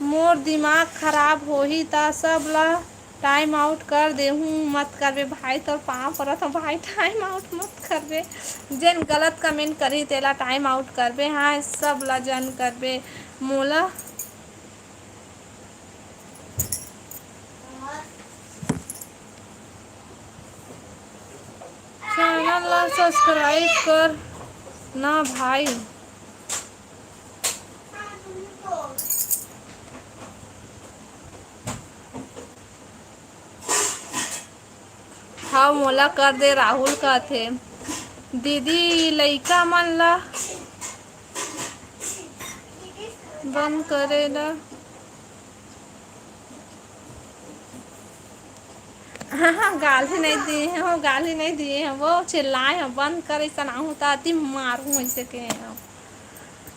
मोर दिमाग खराब होही त सब ला time out कर देहूँ। मत करबे भाई, तोर पाँव परत हूँ भाई, time out मत करबे। जेन गलत comment करही तेला time out करबे, हाँ, सब ला जन करबे। मोला channel ला subscribe कर ना भाई। हव, मोला कर दे, राहुल कथे। दीदी, लइका मन ला बंद करे ला। हाँ, हाँ, गाली नहीं दिए हैं, वो गाली नहीं दिए हैं, वो चिल्लाए हैं, "बंद कर, ऐसा ना होता, अति मारूं ऐसे के हैं।"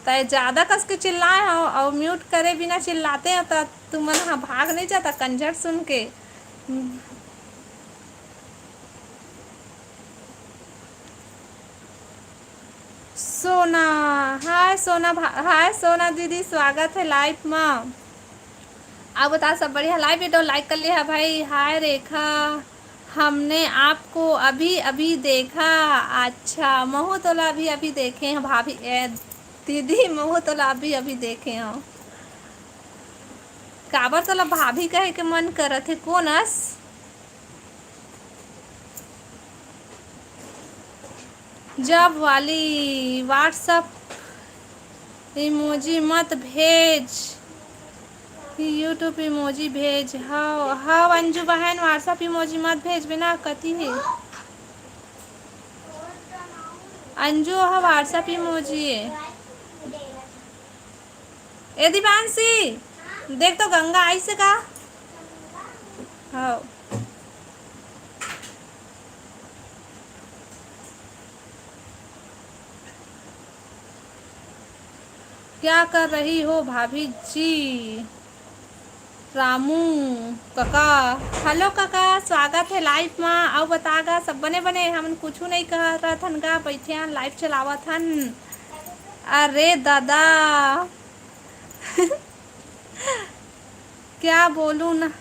तय ज्यादा कस के चिल्लाए हो और mute करे बिना चिल्लाते हो, तो तुमन हा भाग नहीं जाता कंजर सुन के। सोना, हाय सोना भा-, हाय सोना दीदी, स्वागत है live मा। अब बता, सब बढ़िया? Live video like कर लिया भाई। हाय रेखा, हमने आपको अभी अभी देखा। अच्छा, महू तोला अभी अभी देखे हैं भाभी, ए, दीदी, महू तोला अभी अभी देखे हो। काबर तोला भाभी कहे के मन करत है? कोन अस? जब वाली WhatsApp emoji मत भेज, YouTube emoji भेज। हव, हव, अंजू बहन, WhatsApp emoji मत भेजबे ना, कती हे? अंजू, ओह WhatsApp emoji ए। ए दीपांशी, देख तो गंगा आइस का? हाँ। क्या कर रही हो भाभी जी? रामू कका, हेलो कका, स्वागत हे लाइव मा। अउ बता गा, सब बने बने? हमन कुछु नइ करत हन गा, बइठे हन, लाइव चलावत हन। अरे दादा, क्या बोलूँ ना,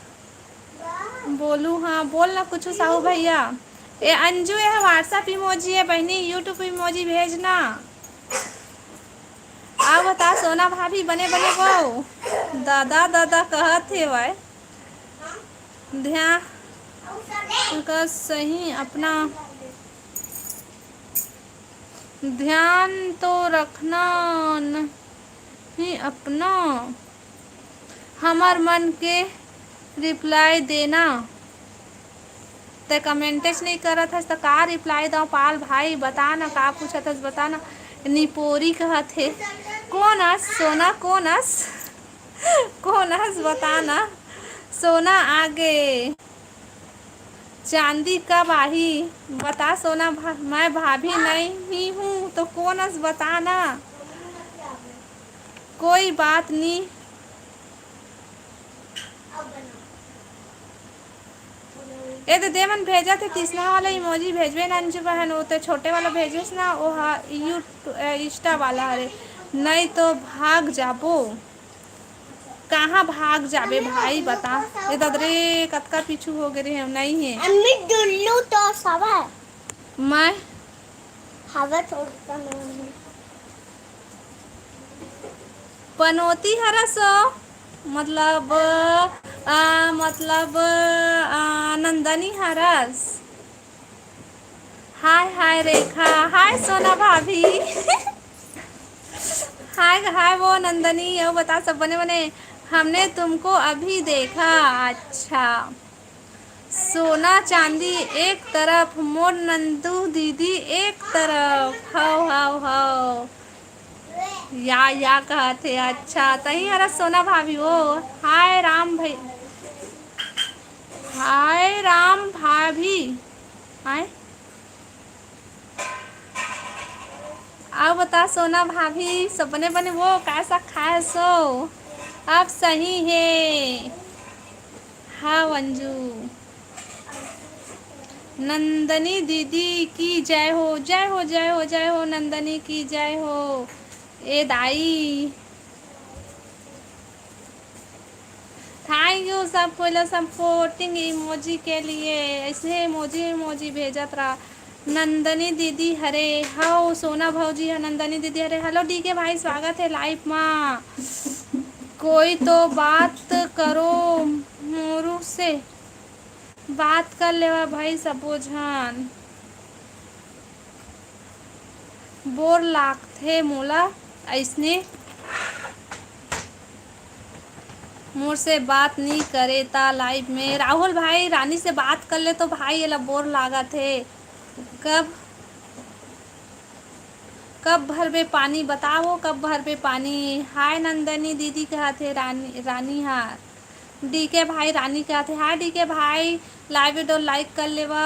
बोलू, हाँ, बोल ना कुछु साहू भैया। ए अंजू, ये WhatsApp इमोजी है बहनी, YouTube इमोजी भेजना। आ बता सोना भाभी, बने बने वो दादा दादा कहत हे वय। ध्यान का सही अपना ध्यान तो रखना नहीं अपना, हमर मन के रिप्लाई देना। ते कमेंटेच नहीं करत हस, त का रिप्लाई दव पाल भाई? बता ना, का पूछत हस, बता ना। निपोरी कहत हे, कोन अस सोना, कोन अस? कोन अस, बता ना। सोना आगे, चांदी कब आही? बता सोना भा-, मैं भाभी नहीं हूँ तो कोन अस, बता ना। कोई बात नहीं। ए दे, दे मन भेजत हे, तीसना वाला इमोजी भेजबे ना अंजू बहन, वो तो छोटे वाला भेजस ना, वो हा यू-, ए, इंस्टा वाला हरे, नहीं तो भाग जाबो। कहाँ भाग जाबे भाई, बता। ए दद रे, कतका पीछू हो गे रे, नहीं हे। अम्मी डुल्लू तो सब है। मैं हवा छोड़ता नहीं। पनौती हरस ओ, मतलब, आ, मतलब, आ, नंदनी हरस। हाय, हाय रेखा, हाय सोना भाभी। हाय, हाय वो नंदनी, अउ बता सब बने बने? हमने तुमको अभी देखा। अच्छा। सोना चांदी एक तरफ, मोर नंदू दीदी एक तरफ। हव, हव, हव। या, या कहत हे। अच्छा, तहीं हरस सोना भाभी वो। हाय राम भाई, हाय राम भाभी। हाय। अउ बता सोना भाभी, सब बने बने वो, का साग खाए सो? अब सही हे। हाँ अंजू। नंदनी दीदी की जय हो, जय हो, जय हो, जय हो, नंदनी की जय हो। ए दाई। Thank you सब कोई ला सपोर्टिंग इमोजी के लिए। ऐसे इमोजी, इमोजी भेजत रहा। नंदनी दीदी हरे, हव सोना भौजी ह, नंदनी दीदी हरे। हेलो डीके भाई, स्वागत हे लाइव मा। कोई तो बात करो मोरू से, बात कर लेवा भाई सबो झन। बोर लागथे मोला अइसने। मोर से बात नी करे ता लाइव में। राहुल भाई, रानी से बात कर ले तो भाई, एला बोर लागत हे। कब, कब भरबे पानी, बताओ, कब भरबे पानी? हाय नंदनी दीदी, कहत हे रानी, रानी हा। डीके भाई, रानी कहत हे, हाय डीके भाई, लाइव वीडियो लाइक कर लेवा।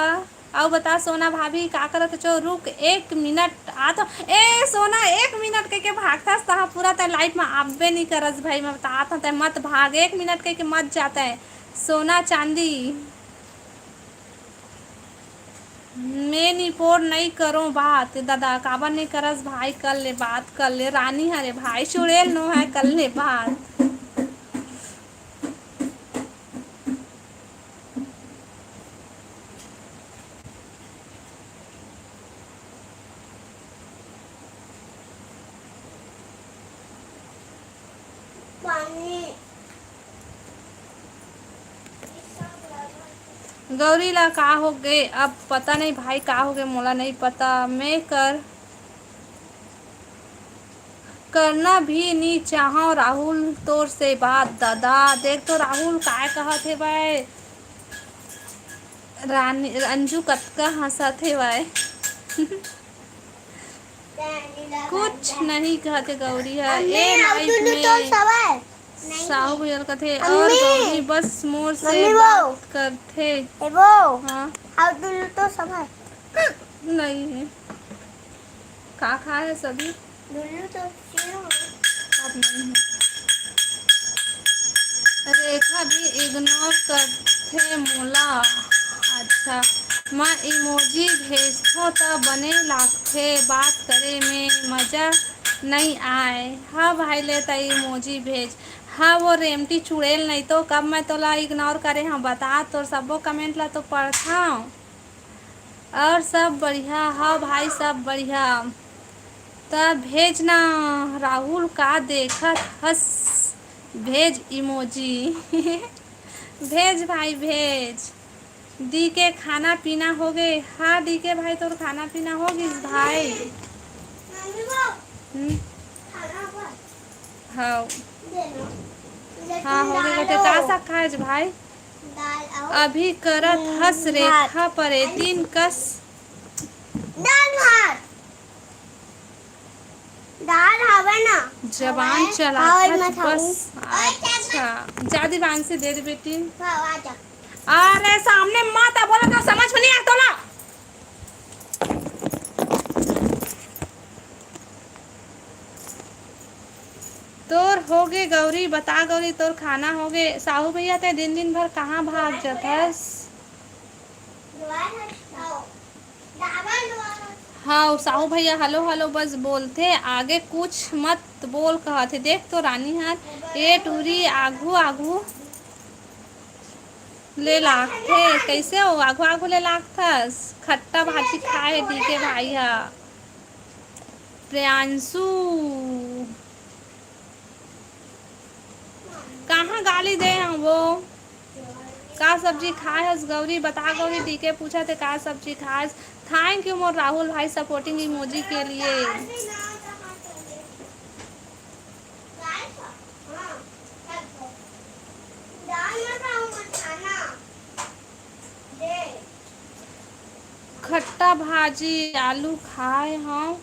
अउ बता सोना भाभी, का करत हचो? रुक एक मिनट, आत हँव। ए सोना, एक मिनट कहिके भागथस तहाँ पूरा, तैं लाइव में आबे नी करस भाई, मैं बतात हँव, तैं मत भाग, एक मिनट कहिके मत जा तैं। सोना चांदी, मैं निपोर नई करों बात, दादा, काबर नई करस भाई? कर ले बात, कर ले, रानी हरे भाई, चुड़ैल नो है, कर ले बात। पानी। गौरी ला का होगे? अब पता नहीं भाई का होगे, मोला नहीं पता। मैं कर, करना भी नी चाहव राहुल तोर से बात दादा। देख तो राहुल काय कहत हे भाई। रानी, अंजू कतका हंसत हे भाई। कुछ नहीं कहते गौरी ह। ए, अम्मी, अउ माइक टुल्लू में तो सवाए। साहू भैया कथे, "और अम्मी, गौरी बस मोर से मम्मी वो। बात करथे।" ए वो। हाँ। अउ टुल्लू तो सवाए। नहीं है। का खाए है सभी? टुल्लू तो क्यों? अब नहीं है। रेखा भी इग्नोर करथे मोला। अच्छा, मैं इमोजी भेजथों त बने लागथे बात करे में, मजा नई आए। हाँ भाई, ले त इमोजी भेज। हाँ, वो रेमटी चुड़ैल, नहीं तो कब मैं तोला इग्नोर करे हूँ, बता, तोर सब्बो कमेंट ला तो पढ़थौं। और सब बढ़िया? हाँ भाई, सब बढ़िया। त भेज ना, राहुल का देखत हस, भेज इमोजी। भेज भाई, भेज। डी के खाना पीना हो गए? हाँ डी के भाई, तोर खाना पीना हो गइस भाई? हम्म? हाँ। हाँ, हो गए। का साग खाए भाई? अभी करत हस रेखा परेतिन कस। दाल भात। दाल हवे ना। जबान हवे। चलाथस बस। अच्छा, जा दीवान से दे दे बेटी। हाँ, आ जा। अरे सामने मत बोला तो समझ में नहीं आता ना। तोर होगे गौरी, बता गौरी, तोर खाना होगे? साहू भैया, ते दिन दिन भर कहाँ भाग जथस? हाँ, साहू भैया हेलो हेलो बस बोलथे, आगे कुछ मत बोल कहत हे। देख तो रानी हर ए टूरी आघू आघू ले लागथे। कैसे हो आघू आघू ले लागथस? खट्टा भाजी खाए डी के भाई हा। प्रियांशु, कहाँ गाली दे हवो? का सब्जी खाए हस गौरी? बता गौरी, डी के पूछत हे का सब्जी खाए हस। Thank you मोर राहुल भाई supporting emoji के लिए। खट्टा भाजी आलू खाए हव।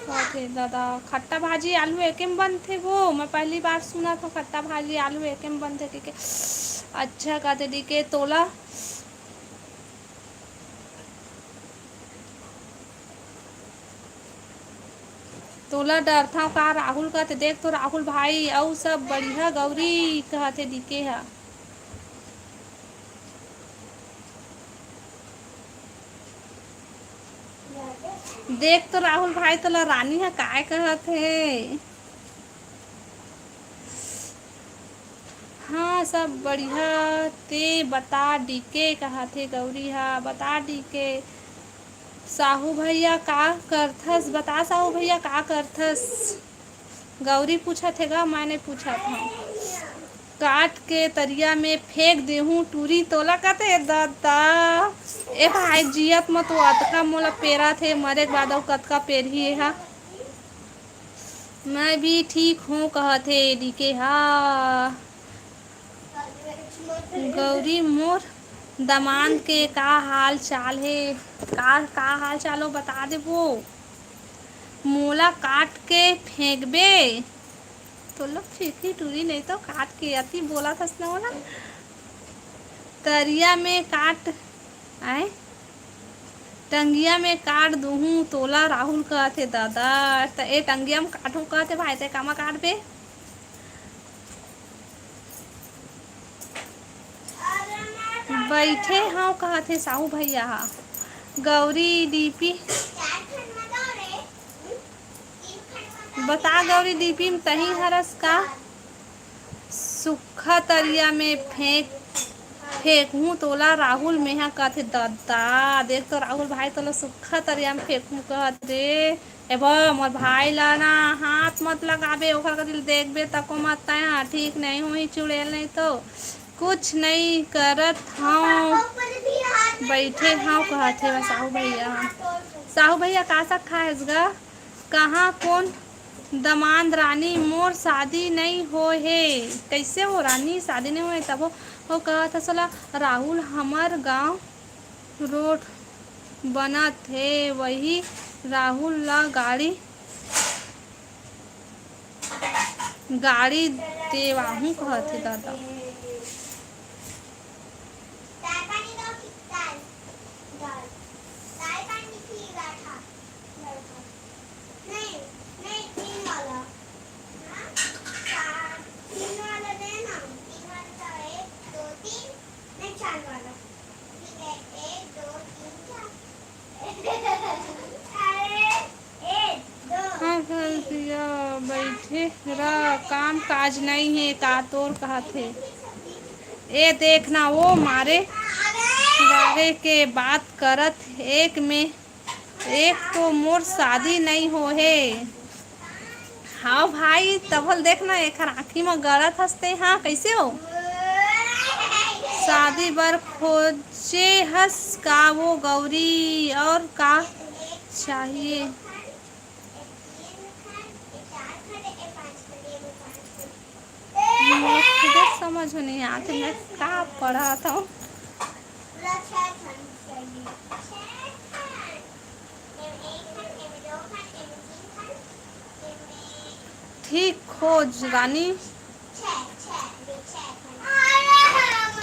कथे दादा, खट्टा भाजी आलू एके में बनथे वो? मैं पहली बार सुनत हव खट्टा भाजी आलू एके में बनथे कहिके। अच्छा कथे डी के, तोला तोला डरथव का राहुल कथे? देख तो राहुल भाई, अउ सब बढ़िया गौरी कहत हे डी के हा। देख तो राहुल भाई, तोला रानी हा काय कहत हे। हाँ, सब बढ़िया, ते बता डी के कहत हे गौरी हा, बता डी के। साहू भैया का करथस, बता साहू भैया का करथस। गौरी पूछत हे गा, मैं नहीं पूछत हव। काट के तरिया में फेंक देहूं टूरी तोला कथे दादा। ए भाई, जियत म तो अतका मोला पेरत हे, मरे के बाद अउ कतका पेरही ए हा। मैं भी ठीक हूँ कहत हे डी के हा। गौरी मोर दमांद के का हाल चाल हे? का, का हाल चाल हो बता देबो। मोला काट के फेंकबे। तो लोग फेंकी टूरी नहीं तो काट के अति बोला थस ना ओला। तरिया में काट, आए, टंगिया में काट दूहूं तोला राहुल कहत हे दादा। त ए टंगिया में काटहूं कहत हे भाई, ते कामा काटबे? बइठे हव कहत हे साहू भैया हा। गौरी डीपी बता गौरी, डीपी में तही हरस का? सुक्खा तरिया में फेंक, फेंकहूं तोला राहुल मेहा कथे ददा। देख तो राहुल भाई तोला सुक्खा तरिया में फेंकहूं कहत रे। ए बा, मोर भाई ला ना हाथ मत लगाबे, ओखर कति देखबे तको मत तैं हा, ठीक नहीं होही चुड़ैल, नहीं तो कुछ नहीं करत हव, बइठे हव कहत हे साहू भैया। साहू भैया का साग खाएस गा? कहाँ कोन दमांद रानी, मोर शादी नइ होए हे। कइसे हो रानी, शादी नइ होए हे तभो हो कहत हस ओला राहुल, हमर गांव रोड बनत हे, वही राहुल ला गाड़ी गाड़ी देवाहूँ कहत हे दादा। हाँ, घर दिया बैठे रा, काम काज नहीं है का तोर कहत हे। ए देखना वो मारे वारे के बात करत, एक में एक तो मोर शादी नहीं हो हे। हाँ भाई, तभल देखना एखर आँखी म गड़त हस ते। हाँ, कैसे हो? शादी बर खोजे हस का वो गौरी, और का चाहिए? मोर खुदे समझ में नहीं आते, मैं का पढ़त हूँ। ठीक खोज रानी,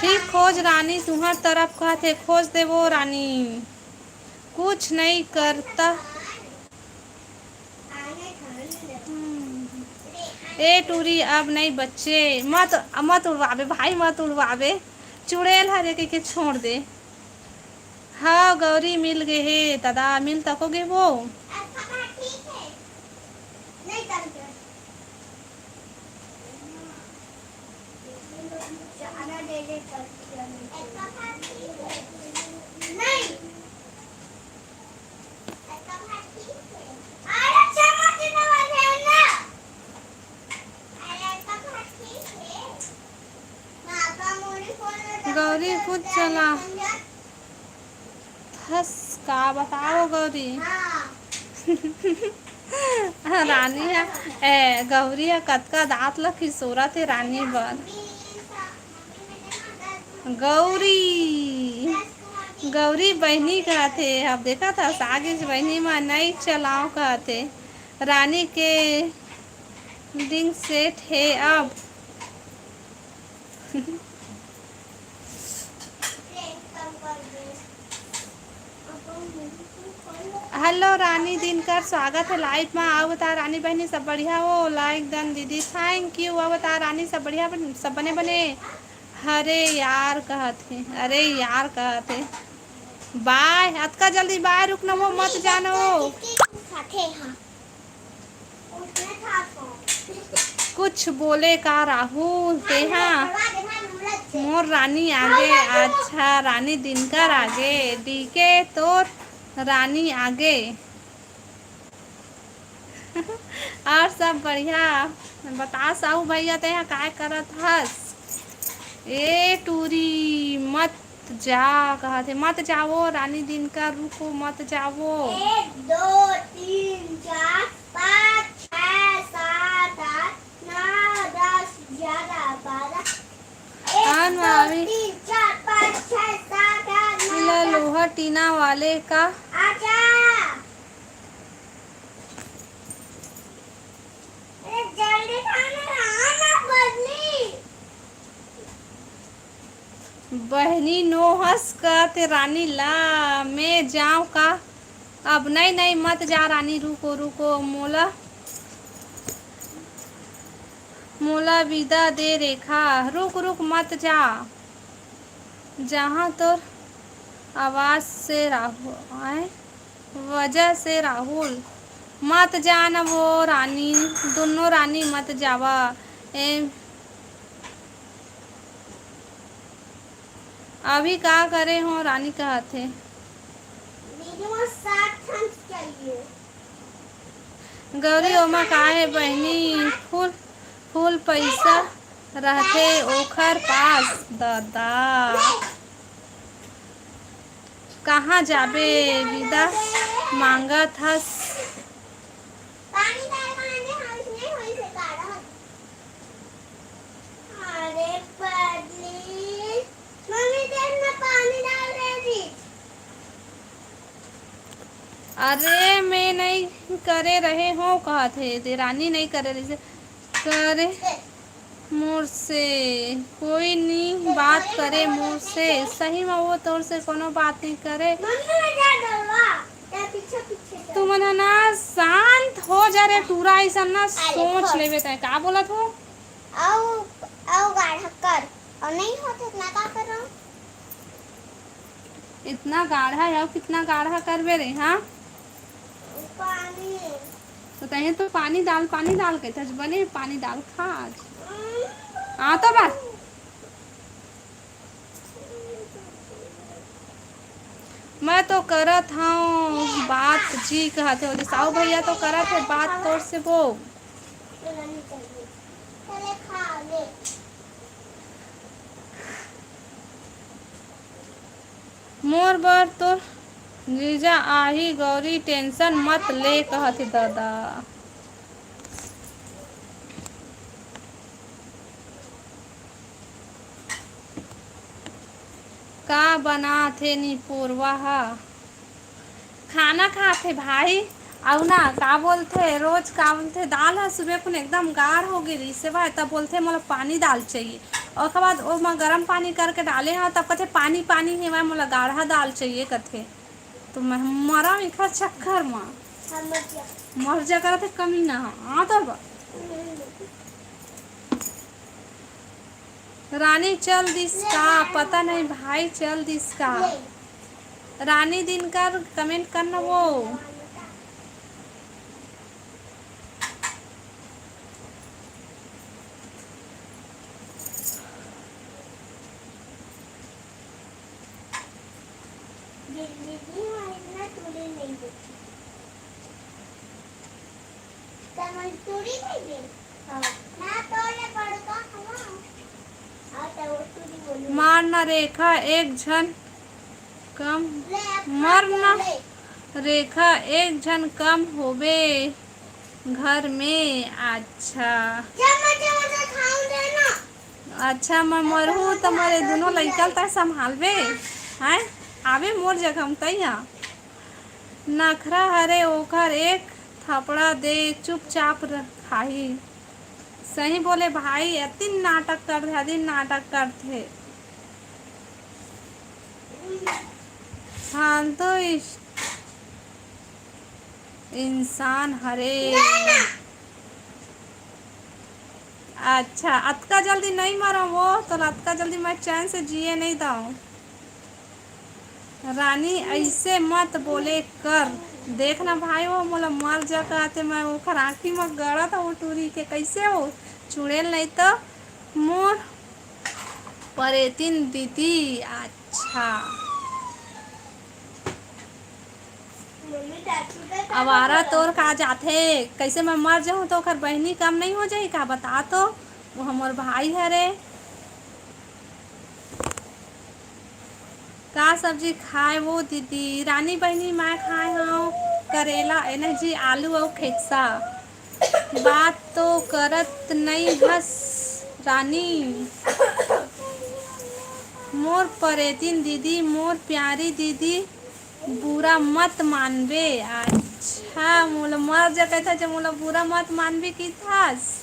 ठीक खोज रानी, तुहर तरफ कहत हे, खोज देबो रानी, कुछ नहीं करता। हम्म। ए टूरी, अब नहीं बच्चे, मत, मत उड़वाबे भाई, मत उड़वाबे, चुड़ैल हरे कहिके छोड़ दे। हाँ गौरी, मिल गे हे दादा, मिल तको गे वो। गौरी कुछ चला थस का बताओ गौरी। रानी ह, ए, गौरी ह कतका दांत ल खिसोरत हे रानी बर। गौरी, गौरी बहिनी कहत हे, अब देखत हस आगे बहिनी म नई चलाओ कहत हे। रानी के दिन सेट हे अब। हेलो रानी दिनकर, स्वागत है लाइव मा। अउ बता रानी बहनी सब बढ़िया हो? लाइक डन दीदी, थैंक यू। अउ बता रानी सब बढ़िया बन-, सब बने बने? हरे यार कहत हे, अरे यार कहत हे। बाय, अतका जल्दी बाय रुक न वो, मत जानो। खाथे हाँ। कुछ बोले का राहुल तेहा? मोर रानी आगे। अच्छा, रानी दिनकर आगे, डीके तोर रानी आगे। और सब बढ़िया? बता साहू भैया, तेहा काय करत हस? ए टूरी, मत जा, कहत हे, मत जावो, रानी दिनकर, रुको, मत जावो। एक, दो, तीन, चार, पाँच, छः, सात, आठ, नौ, दस, ग्यारह, बारह। एक, आन दो, मामी। तीन, चार, पाँच, छः, सात, आठ, नौ, इला दस। लोहा टीना वाले का। आजा। अरे जल्दी खाना, खाना बदली। बहनी नो हस का ते रानी ला, मैं जाओ का? अब नहीं, नहीं, मत जा रानी, रुको, रुको, मोला, मोला विदा दे रेखा, रुक, रुक, मत जा। जहाँ तोर आवाज से राहु-, आए, वजह से राहुल, मत जान वो रानी, दोनों रानी मत जावा। ए, अभी का करे हो, रानी कहत हे। दीदी, वो सात ठन चाहिए। गौरी, ओमा का हे बहिनी? फुल, फुल पइसा रहथे ओखर पास, ददा। कहाँ जाबे, विदा मांगत हस। पानी डाल, पानी, हाँ, इसमें वही से काढ़ा। अरे पगली, मम्मी देख ना पानी डाल रही थी। अरे मैं नहीं करे रहे हो कहत हे, देरानी नहीं करे रहिसे। करे मोर से, कोई नी बात करे मोर से। सही में वो तोर से कोनो बात नहीं करे। तुमन ह ना शांत हो जा रे टूरा, ऐसा ना सोच लेबे तय का बोलत हो। अउ, अउ गाढ़ा कर। अउ नहीं होत हे त मैं का करंव? इतना गाढ़ा है, अउ कितना गाढ़ा करबे रे, हाँ? पानी। तो तहीं तो पानी डाल, पानी डाल के तज बने, पानी डाल खा आज। आ तो बा। मैं तो करत हूँ बात जी, कहत हे ओदे साहू भैया तो करत हे बात तोर से वो। मोर बर तोर जीजा आही गौरी, tension मत ले, कहत हे दादा। का बनात हे निपोरवा ह? खाना खात हे भाई। अउ ना का बोलथे, रोज का बोलथे, दाल ह सुबह कुन एकदम गाढ़ हो गे रहिस हे भाई, तब बोलथे मोला पानी दाल चाहिए। ओकर बाद ओमा गरम पानी करके डाले हव, तब कथे पानी पानी हे भाई, मोला गाढ़ा दाल चाहिए कथे। तो मैं मरा एखर चक्कर म। मर जा करत हे कमीना ह। हाँ तब। रानी चल दिस का? पता नहीं भाई चल दिस का। रानी दिनकर comment करना वो। मार ना रेखा एक झन कम, मर ना रेखा एक झन कम होबे घर में। अच्छा, अच्छा, मैं मरहूँ त मोरे दुनो लइका ल तैं संभालबे, हैं? आबे मोर जगह म तैं ह। नखरा हरे ओखर, एक थपड़ा दे, चुपचाप खाही। सही बोले भाई, अतिन नाटक करथे, अतिन नाटक करथे। फालतू इस-, इंसान हरे। अच्छा, अतका जल्दी नहीं मरव वो, तो अतका जल्दी मैं चैन से जिए नहीं दव। रानी, ऐसे मत बोले कर। देख ना भाई, वो मोला मर जा कहते, मैं ओखर आँखी म गड़त हूँ टूरी के, कैसे हो? चुड़ैल नहीं तो मोर परेतिन दीदी। अच्छा। आवारा तोर का जाथे, कैसे मैं मर जाहूँ तो ओखर बहिनी कम नहीं हो जाही का? बता तो, वो हमर भाई हरे। का सब्जी खाए वो दीदी? रानी बहिनी, मैं खाए हव करेला, ए नहीं जी, आलू अउ खेकसा। बात तो करत नई हस रानी। मोर परेतिन दीदी, मोर प्यारी दीदी, बुरा मत मानबे। अच्छा, मोला मर जा कहत हस, मोला बुरा मत मानबे किथस।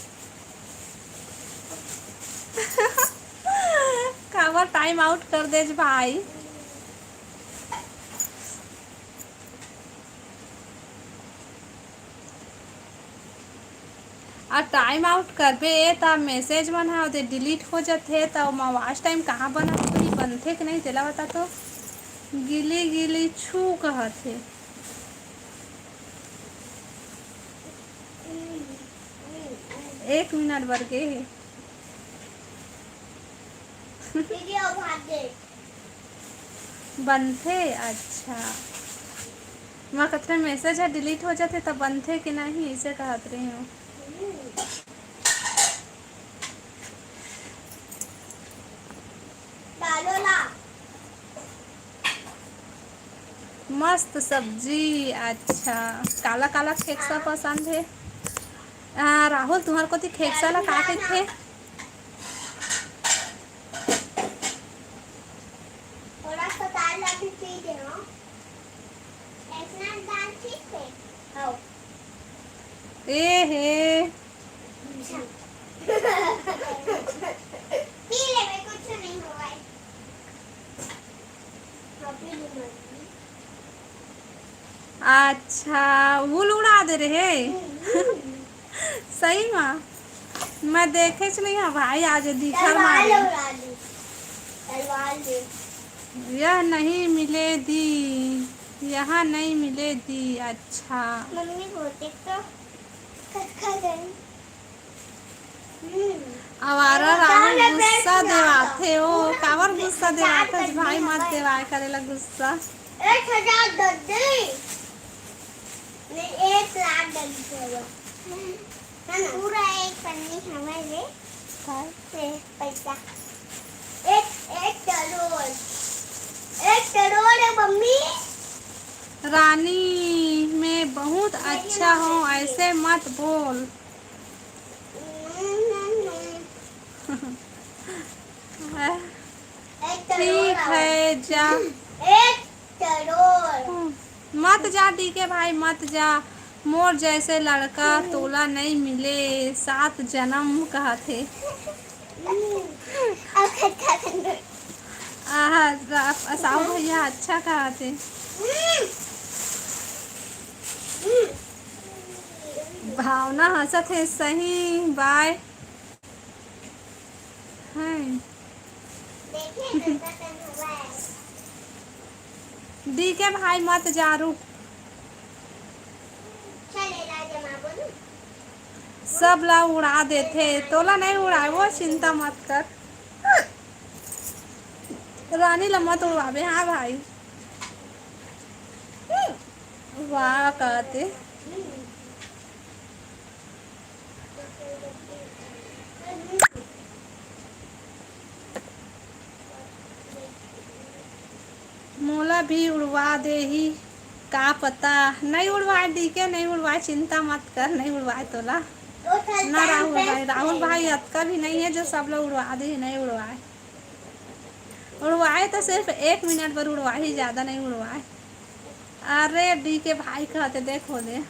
काबर time out कर देस भाई। अउ time out करबे त message मन ह ओदे delete हो जथे, त ओमा watch time कहाँ बनत होही, बनथे कि नहीं, तेला बता तो। गिली गिली छू कहत हे। एक मिनट बर गे हे। बनथे, अच्छा। मैं कतरे message ह delete हो जाथे, तब बनथे कि नहीं, इसे कहत रही हूँ। मस्त सब्जी। अच्छा, काला काला खेकसा पसंद हे। आ, राहुल, तुम्हार कोती खेकसा ला का कहिथे? थोड़ा सा दाल अभी पी दे, हाँ। ऐसा दाल ठीक है? हाँ। ए हे। अच्छा। अच्छा, वो उड़ा दे रहे। सही मा। मैं देखेच नहीं हँव भाई, आज दिखर तलवार मारे। उड़ा दे। तलवार ले। यह नहीं मिले दी, यहाँ नहीं मिले दी। अच्छा। मम्मी बोलते तो खा गई। हम्म। आवारा राहुल गुस्सा देवाथे, ओ काबर गुस्सा देवाथे? भाई मत देवाय करेला गुस्सा। एक हजार दे दे। नहीं, एक लाख दे दे। है ना? पूरा एक पन्नी हमें दे। काय? से पैसा। एक, एक करोड़। एक करोड़ है मम्मी। रानी, मैं बहुत अच्छा हूँ, ऐसे मत बोल। एक करोड़ ठीक है, जा। एक करोड़। मत जा डीके भाई, मत जा। मोर जैसे लड़का तोला नहीं मिले, सात जन्म कहत हे। आहा, रा-, साहू भैया अच्छा कहत हे। भावना हंसत हे, सही बाय। हैं। डीके भाई मत जा, रुक। सब ला उड़ा देथे, तोला नहीं उड़ाए, वो चिंता मत कर। रानी ला मत उड़वाबे, हाँ भाई। वाह कहते। मोला भी उड़वा देही का पता। नहीं उड़वाए डीके, नहीं उड़वाए, चिंता मत कर, नहीं उड़वाए तोला। ना राहुल भाई, राहुल भाई अतका भी नहीं है जो सब लोग उड़वा दे, नहीं उड़वाए। उड़वाए तो सिर्फ एक मिनट बर उड़वाही, ज्यादा नहीं उड़वाए। अरे डीके भाई कहते देखो दे।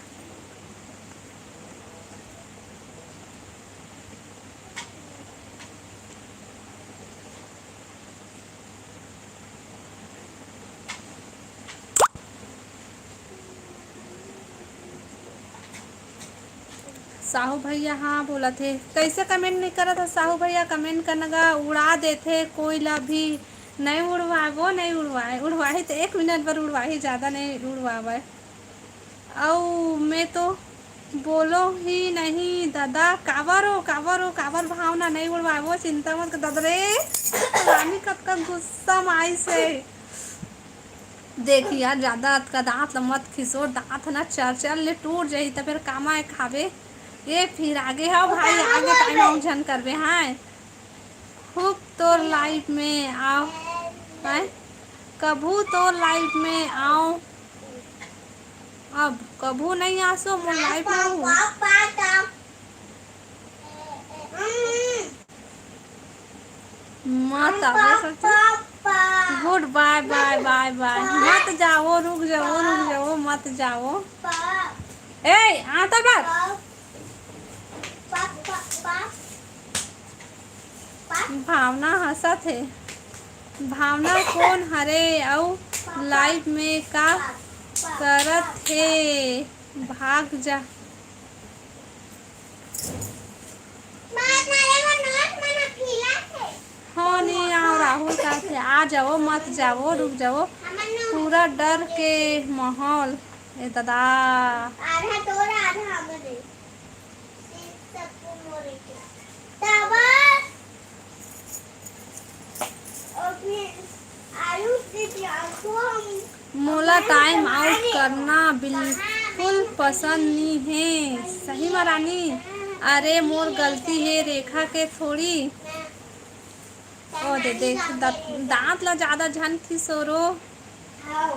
साहू भैया हाँ बोलत हे, कैसे comment नहीं करत हे साहू भैया? Comment करना गा, उड़ा देथे कोई ला भी। नहीं उड़वाए वो, नहीं उड़वाए, उड़वाही तो एक मिनट बर उड़वाही, ज्यादा नहीं उड़वावे। अउ मैं तो बोलो ही नहीं दादा, काबर हो, काबर हो, काबर भावना नहीं उड़वाए वो, चिंता मत कर दादा रे। रानी कतका गुस्सा में आइस हे। देख यार, ज्यादा अतका दांत ल मत खिसोर, दांत ह ना चरचर ले टूट जाही, त फेर कामा ए खाबे। ये फिर आगे हव भाई, आगे टाइम आऊ झन करबे, हाँ। खूब तोर लाइव में आव, हैं? कभू तोर लाइव में आव, अब कभू नहीं आसो मोर लाइव में हूँ। मत आवे करते। Good bye, bye, bye, bye। मत जाओ, रुक जाओ, रुक जाओ, मत जाओ। ए, आता बात। भावना हंसत हे। भावना कोन हरे अउ लाइव में का करत हे? भाग जा। हो नहीं आओ, राहुल कहते आ जाओ, मत जाओ, रुक जाओ। पूरा डर के माहौल। ए दादा। आधा तोरा, आधा हमरे। सबको मोरे के। तब और फिर आयुष दीदी, आपको हम मोला टाइम आउट करना बिल्कुल पसंद नी हे। सही में रानी, अरे मोर गलती हे रेखा के थोड़ी। ओ दे देख, दा-, दांत ला ज्यादा झन खिसोरो। हाँ।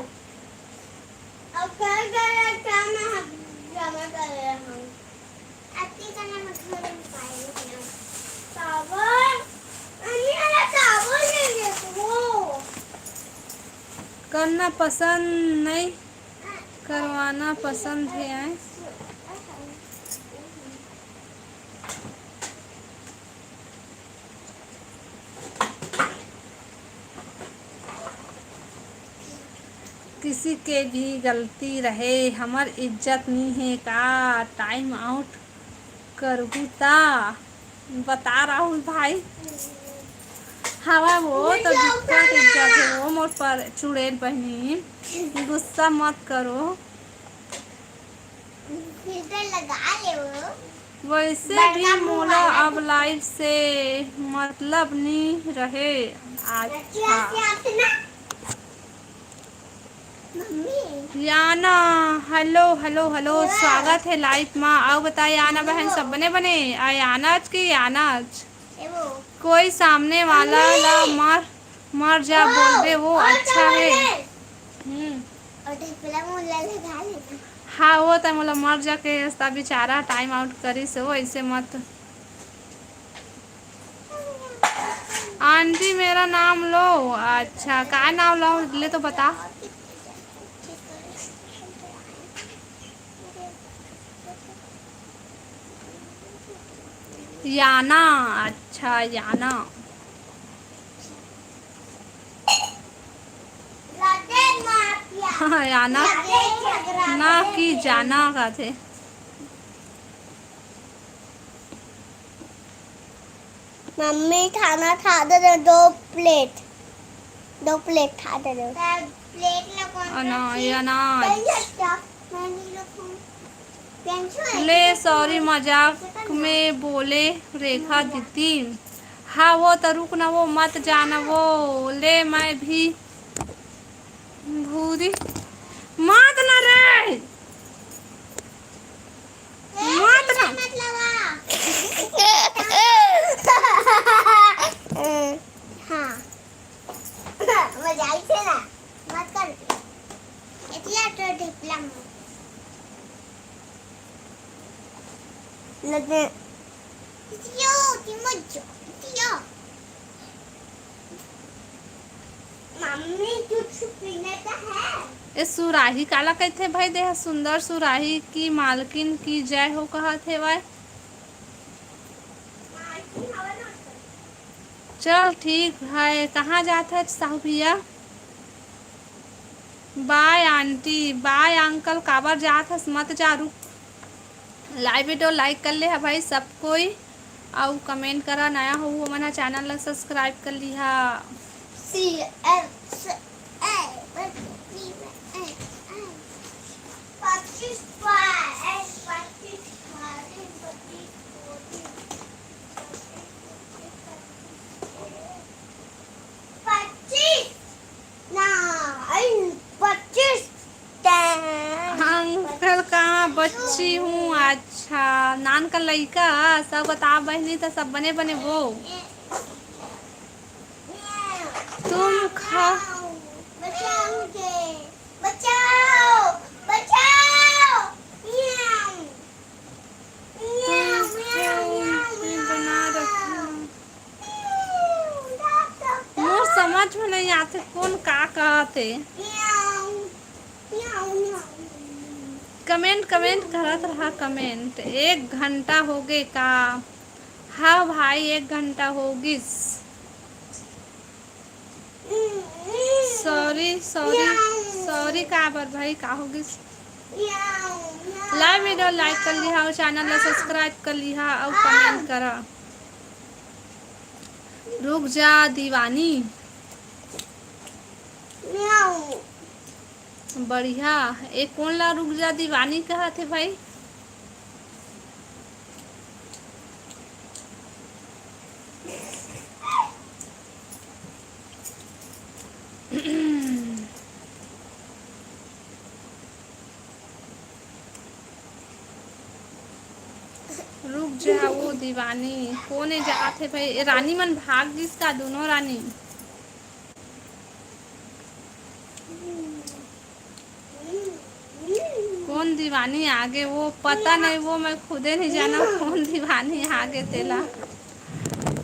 अब कर कर काम हम जमा कर रहे हैं। अति करना मत करो, पाए नहीं। साबुन, अन्य वाला साबुन ले ले वो। करना पसंद नहीं, करवाना पसंद है, आए। किसी के भी गलती रहे, हमर इज्जत नी हे का? टाइम आउट करहू ता बता राहुल भाई। हवा वो तो दिक्कत इज्जत हे वो मोर पर चुड़ैल बहनी, गुस्सा मत करो। फिल्टर लगा ले वो। वैसे भी मोला अब लाइव से मतलब नी रहे। अच्छा। याना, हेलो हेलो हेलो, स्वागत है लाइव मा। आओ बता याना बहन, सब बने बने? आ यानाज के यानाज। कोई सामने वाला ला मर मर जा बोलबे वो अच्छा है। हम्म। हाँ, वो तो मोला मर जा के हस्ता बेचारा टाइम आउट करिस वो, ऐसे मत। आंटी मेरा नाम लो। अच्छा, का नाम लो, ले तो बता। याना। अच्छा, याना। हाँ, याना ना कि जाना का थे। मम्मी खाना खा दे दो, दो प्लेट, दो प्लेट खा दे दो। अना-, अनाज। ले सॉरी, मजाक में बोले रेखा दीदी। हाँ, वो तो रुक ना, वो मत जाना, वो ले मैं भी भूरी मत ना रे, मत ना। हाँ। मजा आई थे ना, मत कर। इतना तो ढिपला मत। लगे। यो, तिमो जो, यो। मम्मी, कुछ पीने का है? ए सुराही काला कहिथे भाई? देह सुंदर सुराही की मालकिन की जय हो कहत हेवय। मालकिन हवे ना। चल ठीक है, कहाँ जात है साहू भैया? बाय आंटी, बाय अंकल, काबर जात हस? मत जा, रुक। लाइव वीडियो लाइक कर ले हा भाई सब कोई, अउ कमेंट करा, नया हो वो मन हा चैनल ला सब्सक्राइब कर लिहा। सी एल सी ए, पच्चीस, पच्चीस, पच्चीस। अंकल कहाँ बच्ची हूँ? अच्छा, नान का लइका, सब बता बहनी, त सब बने बने वो। तुम खा बचाओ, बचाओ। मोर समझ में नहीं आते, कौन का कहते। कमेंट, कमेंट करत रहा, कमेंट। एक घंटा हो गए का? हाँ भाई, एक घंटा हो गिस। सॉरी, सॉरी, सॉरी का बर भाई, का हो गिस? लाइव वीडियो लाइक कर लिहा अउ चैनल ला सब्सक्राइब कर लिहा अउ कमेंट करा। रुक जा दीवानी। बढ़िया। ए कोन ला रुक जा दीवानी कहत हे भाई? रुक जा वो दीवानी। कोन ए जात हे भाई? ए रानी मन भाग गिस का, दोनों रानी? कोन दीवानी आगे वो पता नहीं, वो मैं खुदे नहीं जाना कोन दीवानी आगे तेला।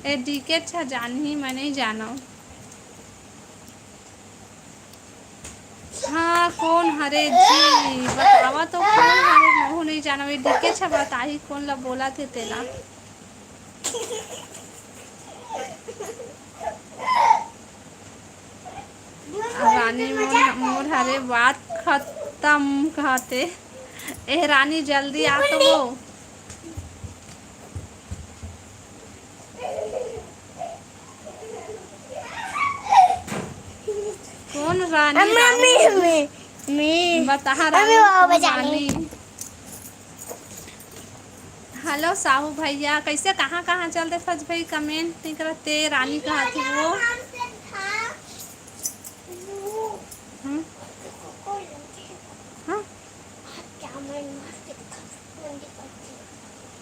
ए डीके अच्छा जानही, मैं नहीं जाना। हाँ, कोन हरे जी? बतावा तो कोन हरे, महू नहीं जाना। ए डीके अच्छा बताही कोन ला बोला थे तेला। रानी मोर, मोर हरे बात खत्म कहते। ए रानी, जल्दी आ तो वो। कौन रानी? अम्मा, रानी? मैं, मैं, मैं। बता, अम्मा, रानी वो कौन बजा रानी? हेलो साहू भैया, कैसे, कहाँ कहाँ चल दे फज भाई, कमेंट नहीं करते, रानी कहा थी वो। हम्म? हाँ?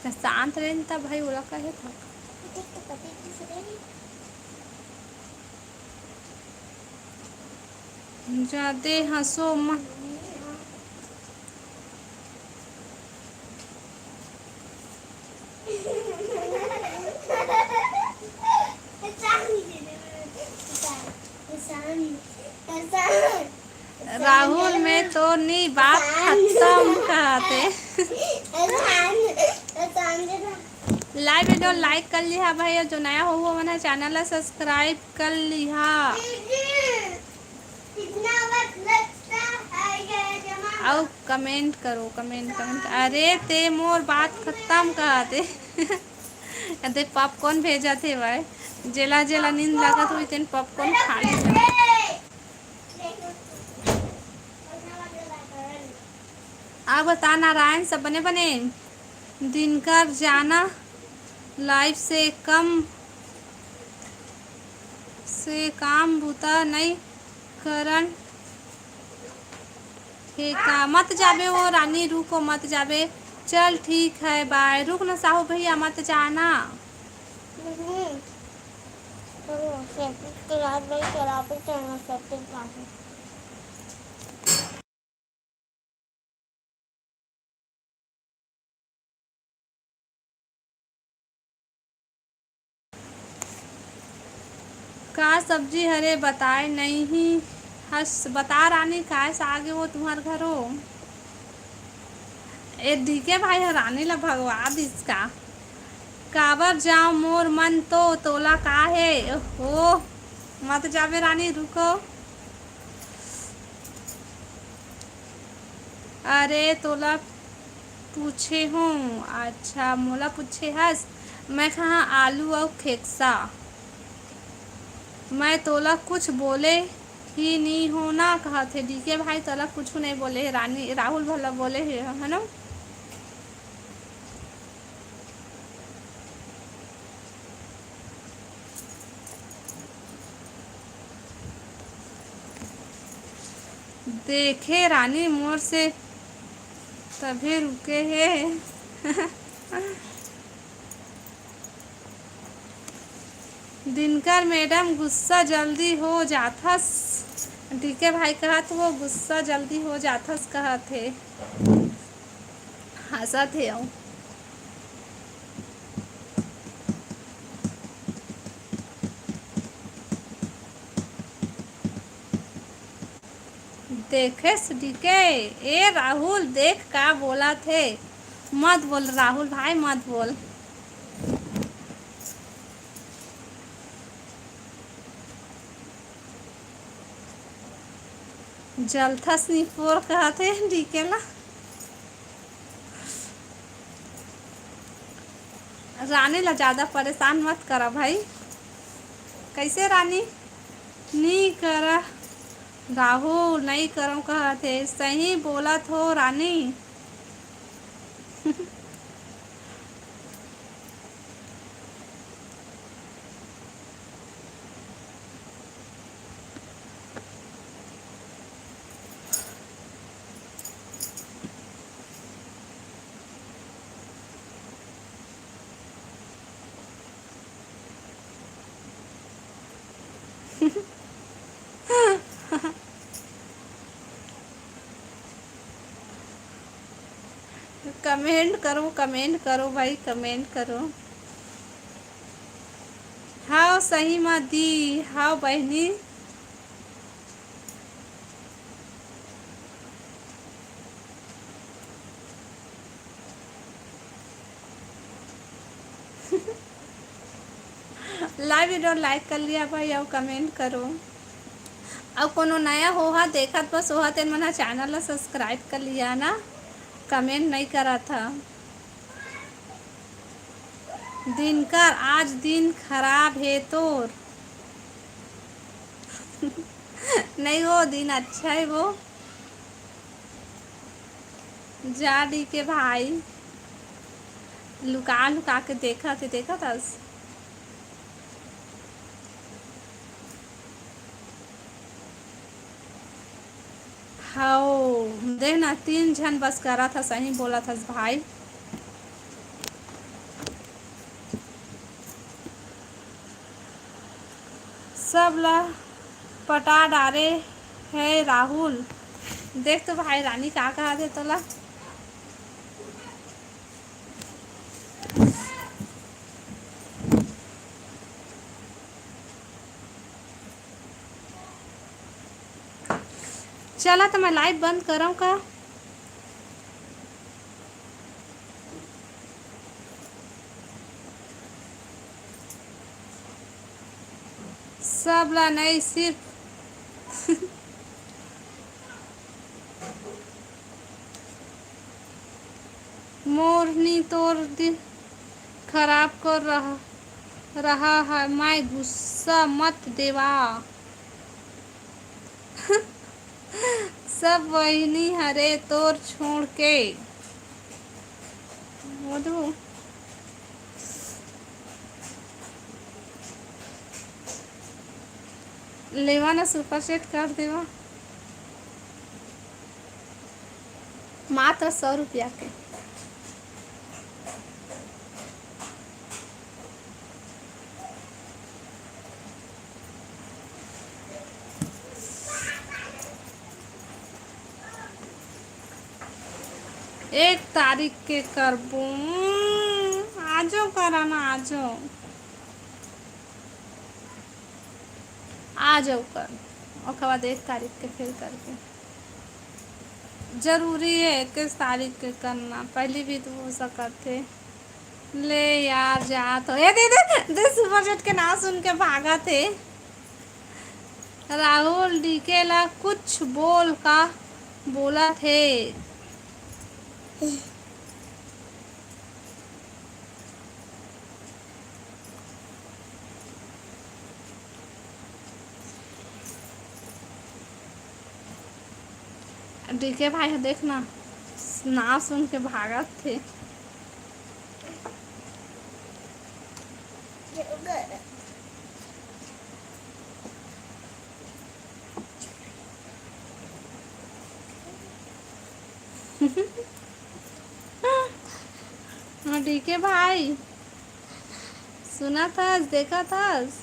त शांत रहे न, त भाई ओला कहे था। जादे हंसो मत। राहुल, मैं तो नी, बात खत्म कहते। लाइव वीडियो लाइक कर लिहा भाई, और जो नया हो, वो मन चैनल ला सब्सक्राइब कर लिहा। अउ कमेंट करो, कमेंट, कमेंट। अरे, ते मोर बात खत्म कहते। अरे, पॉपकॉर्न भेजत हे भाई, जेला जेला नींद लागत हुई, तेन पॉपकॉर्न खा लेता। आप बता नारायण, सब बने बने? दिनकर जाना लाइफ से कम से काम बुता नई करन हे का? मत जाबे वो रानी, रुको, मत जाबे। चल ठीक है, बाय। रुक ना साहू भैया, मत जाना। हम्म। चलो, सेटिंग तो याद नहीं करा, फिर चलो, सेटिंग करा। का सब्जी हरे बताए नहीं हस? बता रानी, काय साग हे वो तुम्हार घरो? ए डीके भाई ह रानी ला भगवा दिस का? काबर जाओ मोर मन तो तोला का हे? ओहो, मत जाबे रानी, रुको। अरे तोला पूछे हूँ। अच्छा, मोला पूछे हस? मैं कहा आलू अउ खेकसा। मैं तोला कुछ बोले ही नी हो ना, कहत हे डीके भाई, तोला कुछ नहीं बोले हे रानी, राहुल भला बोले हे, है ना? देखे रानी मोर से तभे रुके हे। दिनकर मैडम गुस्सा जल्दी हो जाथस। डीके भाई कहत वो गुस्सा जल्दी हो जाथस कहत हे। हंसत हे अउ। देखेस डीके, ए राहुल देख का बोलत हे। मत बोल राहुल भाई, मत बोल। जलथस निपोर कहत हे डीके ला। रानी ला ज्यादा परेशान मत करा भाई। कैसे रानी? नी करा राहुल, नहीं करम कहत हे। सही बोलत हो रानी। कमेंट करो, कमेंट करो भाई, कमेंट करो। हाव सही मा दी, हाव बहिनी। लाइव वीडियो लाइक कर लिया भाई, अउ कमेंट करो। अउ कोनो नया होहा, देखत बस होहा, तेन मन ह channel ला subscribe कर लिया ना, comment नइ करत ह। दिनकर, आज दिन खराब हे तोर। नहीं, वो दिन अच्छा है वो। जा डी के भाई, लुका लुका के देखत हे, देखत हस। हव, देख ना, तीन झन बस करत हस, सही बोलत हस भाई। सब ला पटा डारे है राहुल। देख तो भाई रानी का कहा थे तोला। चला तो मैं live बंद करव का। सब ला नहीं, सिर्फ मोर नी तोर दिल खराब कर रहा, रहा है। मैं गुस्सा मत देवा। सब वहिनी हरे तोर छोड़ के। मधु। लेवा ना, super chat कर देवा। मात्र सौ रुपया के। एक तारीख के करबो। आजो करा ना, आजो। आ जाओ कर, ओकर बाद एक तारीख के फिर करके। जरूरी है इक्कीस तारीख के करना, पहली भी तो हो सकत थे। ले यार, जा तो, ए दे, दे, दे, super chat के नाम सुन के भागत हे। राहुल डीके ला कुछ बोल का बोलत हे। डीके भाई ह, देख ना, नाव सुन के भागत थे। हाँ, डीके भाई, सुनत हस, देखत हस?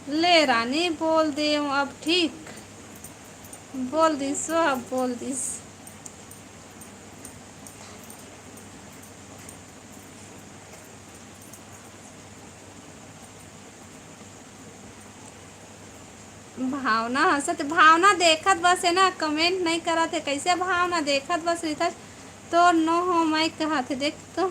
ले रानी, बोल देव अब, ठीक? बोल दिस वो, अब बोल दिस। भावना हंसत, भावना देखत बस है ना, comment नहीं करत है। कैसे भावना देखत बस रिथस? तो नो हो, मैं कहत है, देख तो।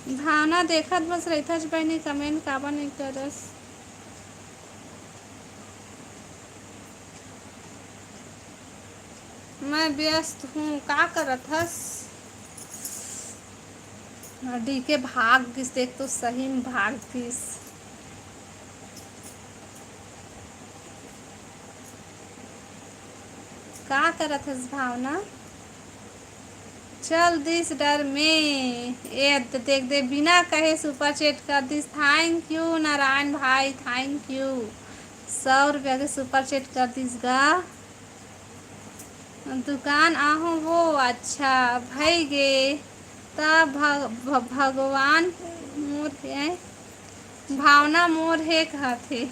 भावना देखत बस रहिथस बहिनी, comment काबर नहीं करस? मैं व्यस्त हूँ, का करत हस? डीके भाग गिस, देख तो सही में भाग गिस। का करत हस भावना? चल दिस डर में। ए त देख दे, बिना कहे super chat कर दिस। Thank you नारायण भाई, thank you। सौ रुपया के super chat कर दिस गा। दुकान आहूँ वो, अच्छा भई गे। त भ-, भ-, भगवान मोर हे, भावना मोर हे कहत हे।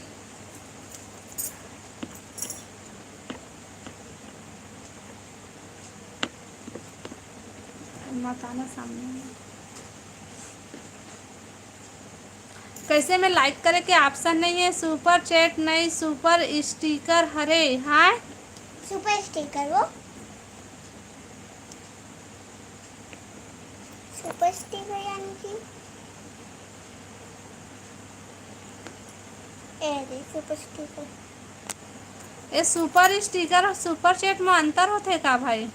मत आना सामने। कैसे में like करे के option नहीं है, super chat नहीं, super sticker हरे, हाय। Super sticker वो। सुपर स्टिकर यानी कि, ए रे, सुपर स्टिकर। ए, सुपर स्टिकर अउ सुपर चैट म अंतर होथे का भाई?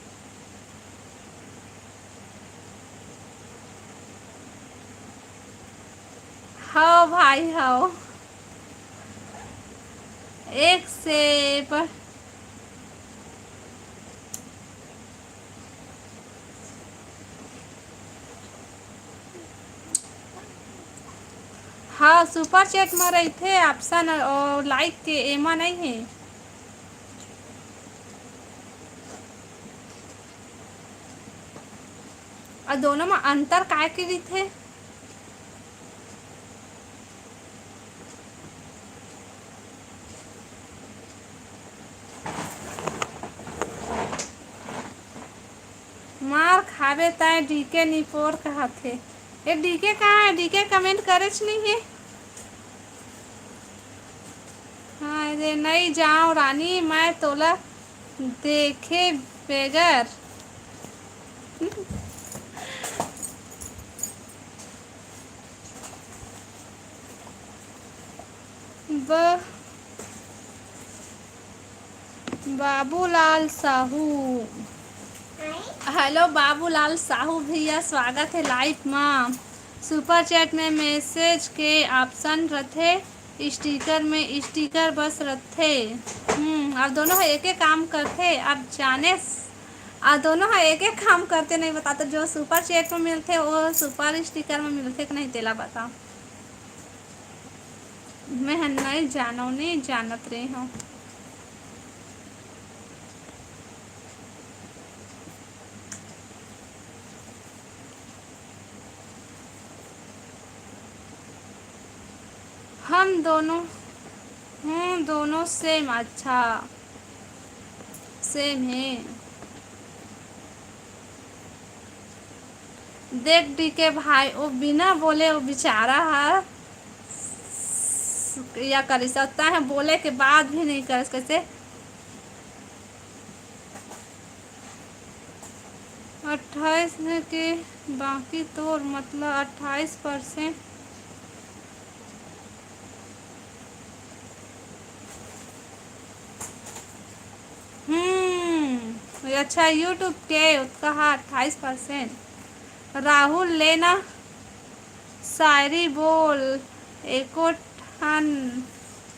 हव भाई, हव। एक से प-, हाँ, सुपर चैट म रहिथे ऑप्शन, अउ लाइक के एमा नइ हे। अउ दोनों म अंतर काय के रहिथे? मार खाबे तैं, डीके निपोर कहत हे। ए, डीके कहाँ हे? डीके कमेंट करेच नइ हे। हाँ, रे नइ जांव रानी, मैं तोला देखे बगैर। ब-, बाबूलाल साहू। हेलो बाबूलाल साहू भैया, स्वागत हे लाइव मा। सुपर चैट में मैसेज के ऑप्शन रथे, स्टिकर में स्टिकर बस रथे। हम्म, अब दोनों ह एके काम करथे, अब जाने स-, आ दोनों ह एके काम करथे, नहीं बता तो जो सुपर चैट में मिलथे, वो सुपर स्टिकर में मिलथे कि नहीं, तेला बता। मैं ह नहीं जानव, नहीं जानत रहे हूँ। हम दोनों, हम्म, दोनों सेम, अच्छा, सेम है। देख डीके भाई, वो बिना बोले, वो बेचारा ह या करिस, तैं ह बोले के बाद भी नहीं करिस, कैसे? अट्ठाईस है के बाकी तोर, मतलब अट्ठाईस परसेंट। हम्म, अच्छा, YouTube के ओतका हा अट्ठाईस परसेंट। राहुल लेना शायरी बोल एको ठन।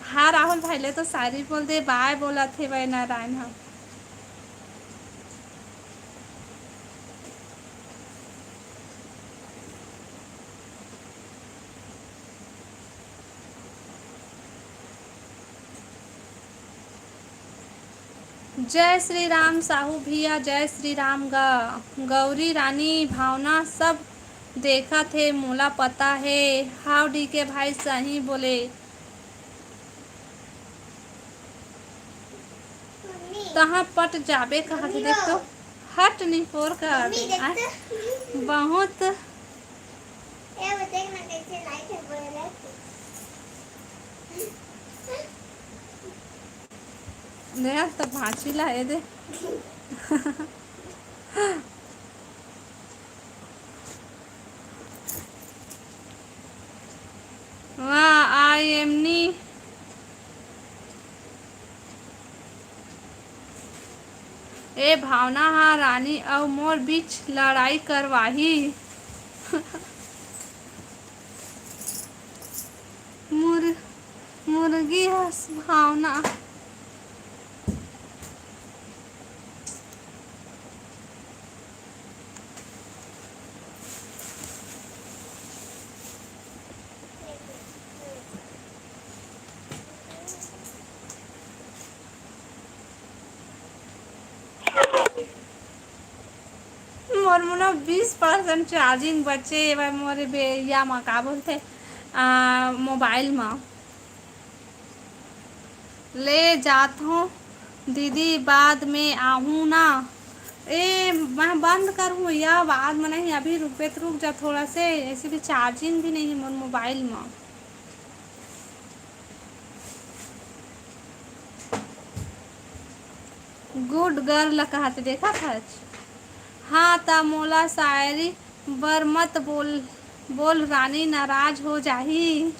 हाँ राहुल भाई, ले तो शायरी बोल दे, बाय बोलत हे भाई नारायण हा। जय श्री राम साहू भैया, जय श्री राम गा। गौरी रानी भावना सब देखत हे, मोला पता हे। हाव डीके भाई सही बोले। तहाँ पट जाबे कहत हे, देख तो हट निपोर कर दे। बहुत ए, वो देख ना कैसे लाइट है, वो अलग से। देख तो भांची ला, ए दे। वाह, आई एम नी। ए भावना हा रानी अउ मोर बीच लड़ाई करवाही। मुर-, मुर्गी हस भावना। मोर मुना बीस परसेंट चार्जिंग बचे हे, मोर बेरिया मा का बोलथे, आ, मोबाइल मा। ले जात हूँ दीदी, बाद में आहूँ ना। ए, मैं बंद करहूँ या बाद में नहीं, अभी रुक बे, तो रुक जा थोड़ा से, ऐसे भी चार्जिंग भी नहीं है मोर मोबाइल में। गुड गर्ल कहत देखत हच। हाँ, त मोला शायरी बर मत बोल, बोल रानी नाराज हो जाही।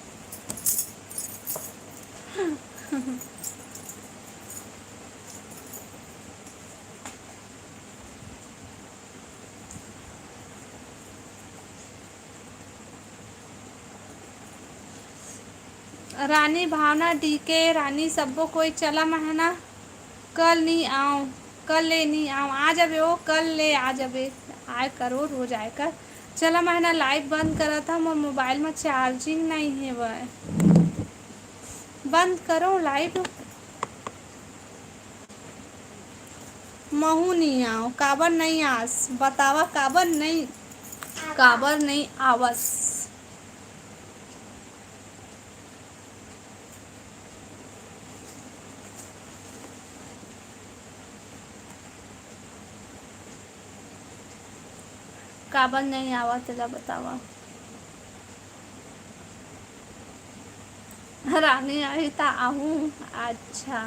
रानी भावना, डीके, रानी सब्बो कोई चला महना। कल नी आव, कल ले नी आव, आ जाबे ओ, कल ले आ जाबे, आय करो, रोज आय कर। चला महना लाइव बंद करत हा, मोर मोबाइल में चार्जिंग नहीं हेवय। बंद करो लाइव। महू नी आव, काबर नहीं आस? बतावा काबर नहीं, काबर नहीं आवस? काबर नहीं आवत तेला बतावा। रानी आही त आहूँ। अच्छा,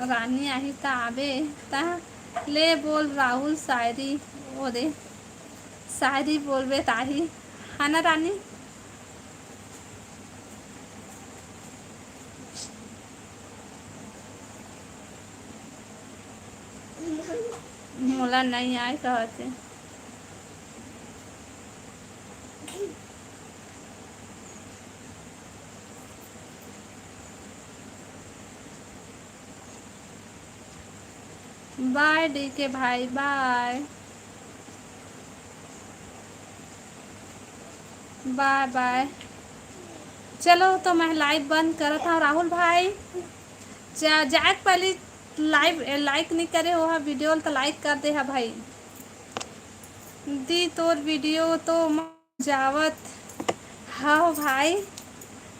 रानी आही त आबे। त ले बोल राहुल शायरी। ओ दे, शायरी बोलबे त आही, है ना रानी? मोला नहीं आय कहत हे। बाय डीके भाई, बाय। बाय बाय। चलो तो मैं लाइव बंद करत हूँ राहुल भाई। जा, जाए के पहले लाइव, लाइक नहीं करे हो हा वीडियो ल तो लाइक कर दे हा भाई। दी तोर वीडियो तो म जावत हव भाई,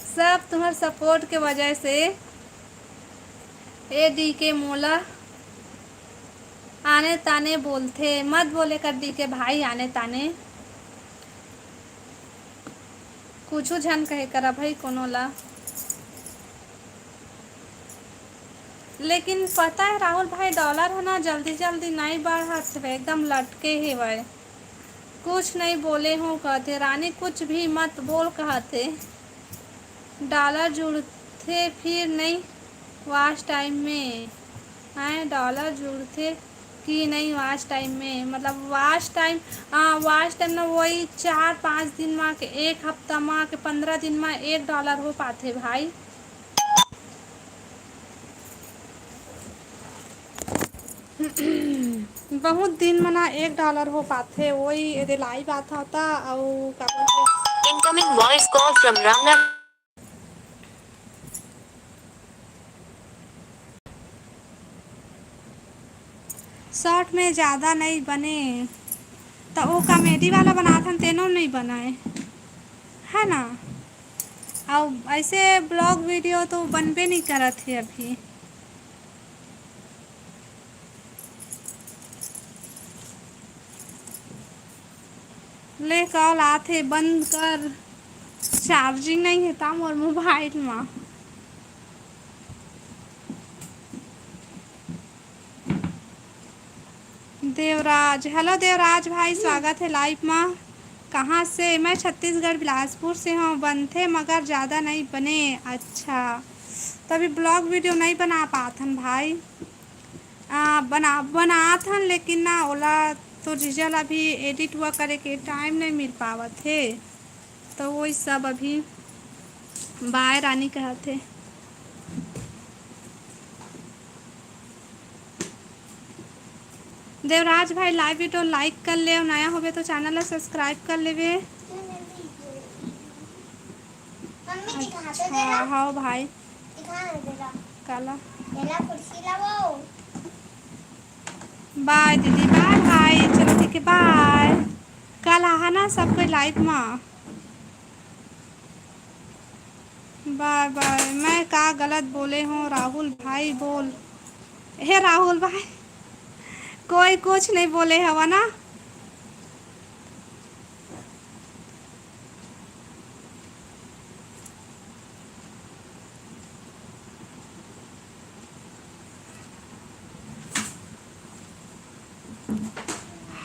सब तुम्हर सपोर्ट के वजह से। ए डीके मोला आने ताने बोलथे, मत बोले कर डीके भाई आने ताने। कुछु झन कहे करा भाई कोनो ला। लेकिन पता है राहुल भाई, डॉलर है ना जल्दी जल्दी नहीं बढ़त हवे, एकदम लटके हेवय। कुछ नहीं बोले हो कहते, रानी कुछ भी मत बोल कहते। डॉलर जुड़थे फिर नहीं वॉच टाइम में, हैं डॉलर जुड़थे कि नहीं वॉच टाइम में, मतलब वॉच टाइम, हाँ वॉच टाइम ना वही चार पाँच दिन मा के, एक हफ्ता मा के, पंद्रह दिन मा एक डॉलर हो पाथे भाई। बहुत दिन मना एक डॉलर हो पाथे, वही एदे लाइव आत होता। अउ का बोलथे? Incoming voice call from Ramnath। Short में ज़्यादा नहीं बने, तो वो कॉमेडी वाला बनाथन, तेनो नहीं बनाए, है ना? अउ ऐसे ब्लॉग वीडियो तो बनबे नहीं करत हे अभी। ले कॉल आथे, बंद कर, चार्जिंग नहीं है ता मोर मोबाइल मा। देवराज, हेलो देवराज भाई, स्वागत है लाइव मा। कहाँ से? मैं छत्तीसगढ़ बिलासपुर से हूँ। बनथे मगर ज़्यादा नहीं बने। अच्छा, तो अभी ब्लॉग वीडियो नहीं बना पाथन भाई। आ, बना बनात हन लेकिन ना ओला तो जीजा ला भी एडिट हुआ करे के टाइम नहीं मिल पावत हे, तो वही सब अभी बाय रानी कहत हे। देवराज भाई लाइव वीडियो लाइक कर ले, नया होबे तो चैनल ला सब्सक्राइब कर लेबे। अच्छा, हाँ भाई। काला? बाय दीदी, बाय भाई, चलो ठीक है, बाय। कल आहा ना सब कोई लाइव मा। बाय बाय। मैं का गलत बोले हूँ राहुल भाई? बोल, हे राहुल भाई, कोई कुछ नहीं बोले हवा ना।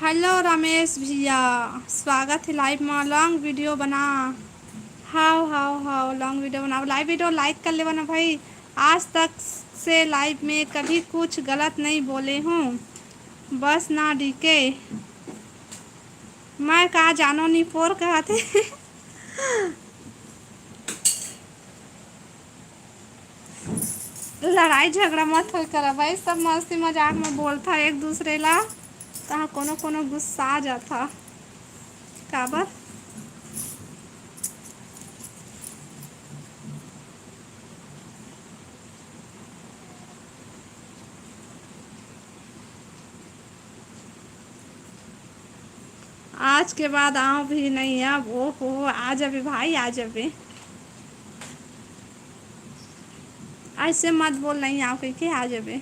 Hello रमेश भैया, स्वागत है live में। Long video बना। हाव हाव हाव, long video बनाओ, live video like कर लेवा ना भाई। आज तक से live में कभी कुछ गलत नहीं बोले हूँ, बस ना डीके। मैं का जानो नी पोर कहत हे। लड़ाई झगड़ा मत होय करा भाई, सब मस्ती मजाक में बोलथा एक दूसरे ला, तहाँ कोनो कोनो गुस्सा आ जाथा। काबर? आज के बाद आव भी नहीं अब। ओहो, आ जाबे भाई, आ जाबे। ऐसे मत बोल, नहीं आव कहिके, आ जाबे।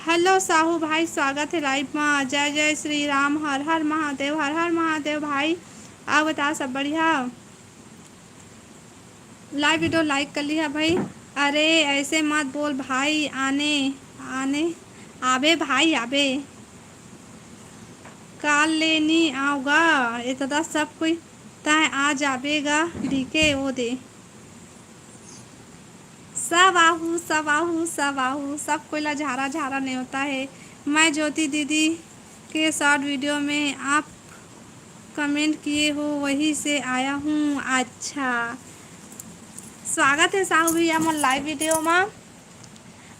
Hello साहू भाई, स्वागत है live मा। जय जय श्री राम, हर हर महादेव, हर हर महादेव भाई। अउ बता, सब बढ़िया? Live video like कर लिहा भाई। अरे ऐसे मत बोल भाई, आने आने आबे भाई, आबे। काल ले नी आव गा, इतना सब कोई, तय आ जाबे गा डीके ओ दे। सब आहू, सब आहू, सब आहू, सब कोई ला झारा झारा नेवता है। मैं ज्योति दीदी के short video में आप comment किए हो, वही से आया हूँ। अच्छा, स्वागत है साहू भैया मोर live video मा।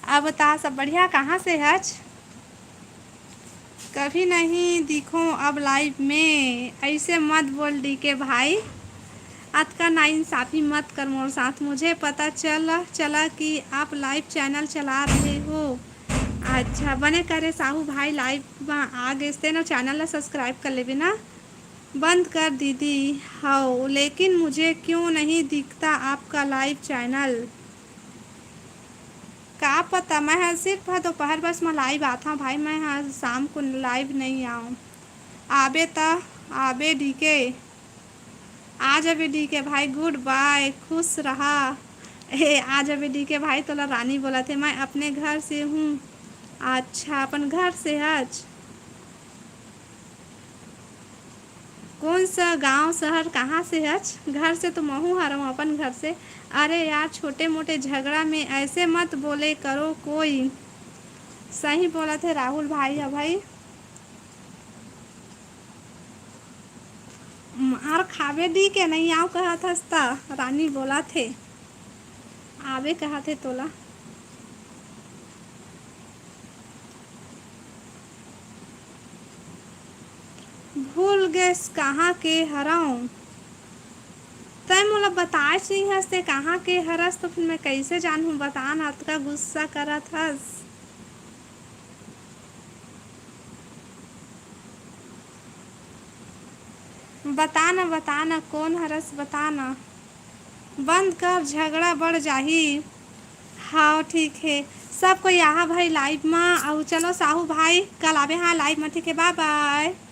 अब बता, सब बढ़िया? कहाँ से हच? कभी नहीं दिखो अब live में, ऐसे मत बोल डीके भाई, अतका नाइंसाफी मत कर मोर साथ। मुझे पता चल चला कि आप live channel चला रहे हो। अच्छा, बने करे साहू भाई, live में आ गेस ते ना, channel ला subscribe कर लेबे ना। बंद कर दीदी हव, लेकिन मुझे क्यों नहीं दिखता आपका live channel? का पता, मैं ह सिर्फ ह दोपहर बस म live आथव भाई, मैं ह शाम को live नहीं आऊँ। आबे त आबे डीके, आ जाबे डीके भाई, good bye, खुश रहा। ए, आ जाबे डीके भाई, तोला रानी बोलत हे, मैं अपने घर से हूँ। अच्छा, अपन घर से हच? कौन सा गांव, शहर, कहाँ से हच? घर से तो महू हरव, अपन घर से। अरे यार, छोटे मोटे झगड़ा में ऐसे मत बोले करो कोई। सही बोलत हे राहुल भाई ह भाई। मार खाबे डीके, नहीं आव कहत हस त, रानी बोलत हे। आबे कहत हे तोला। भूल गेस कहाँ के हरव? तैं मोला बताए नइ हस, ते कहाँ के हरस, तो फिर मैं कैसे जानहूँ? बता ना, अतका गुस्सा करत हस। बता ना, बता ना, कौन हरस, बता ना। बंद कर, झगड़ा बढ़ जाही। हाँ, ठीक हे। सब कोई आहा भाई live मा, अउ चलो साहू भाई, कल आबे हाँ live मा, ठीक हे, bye bye।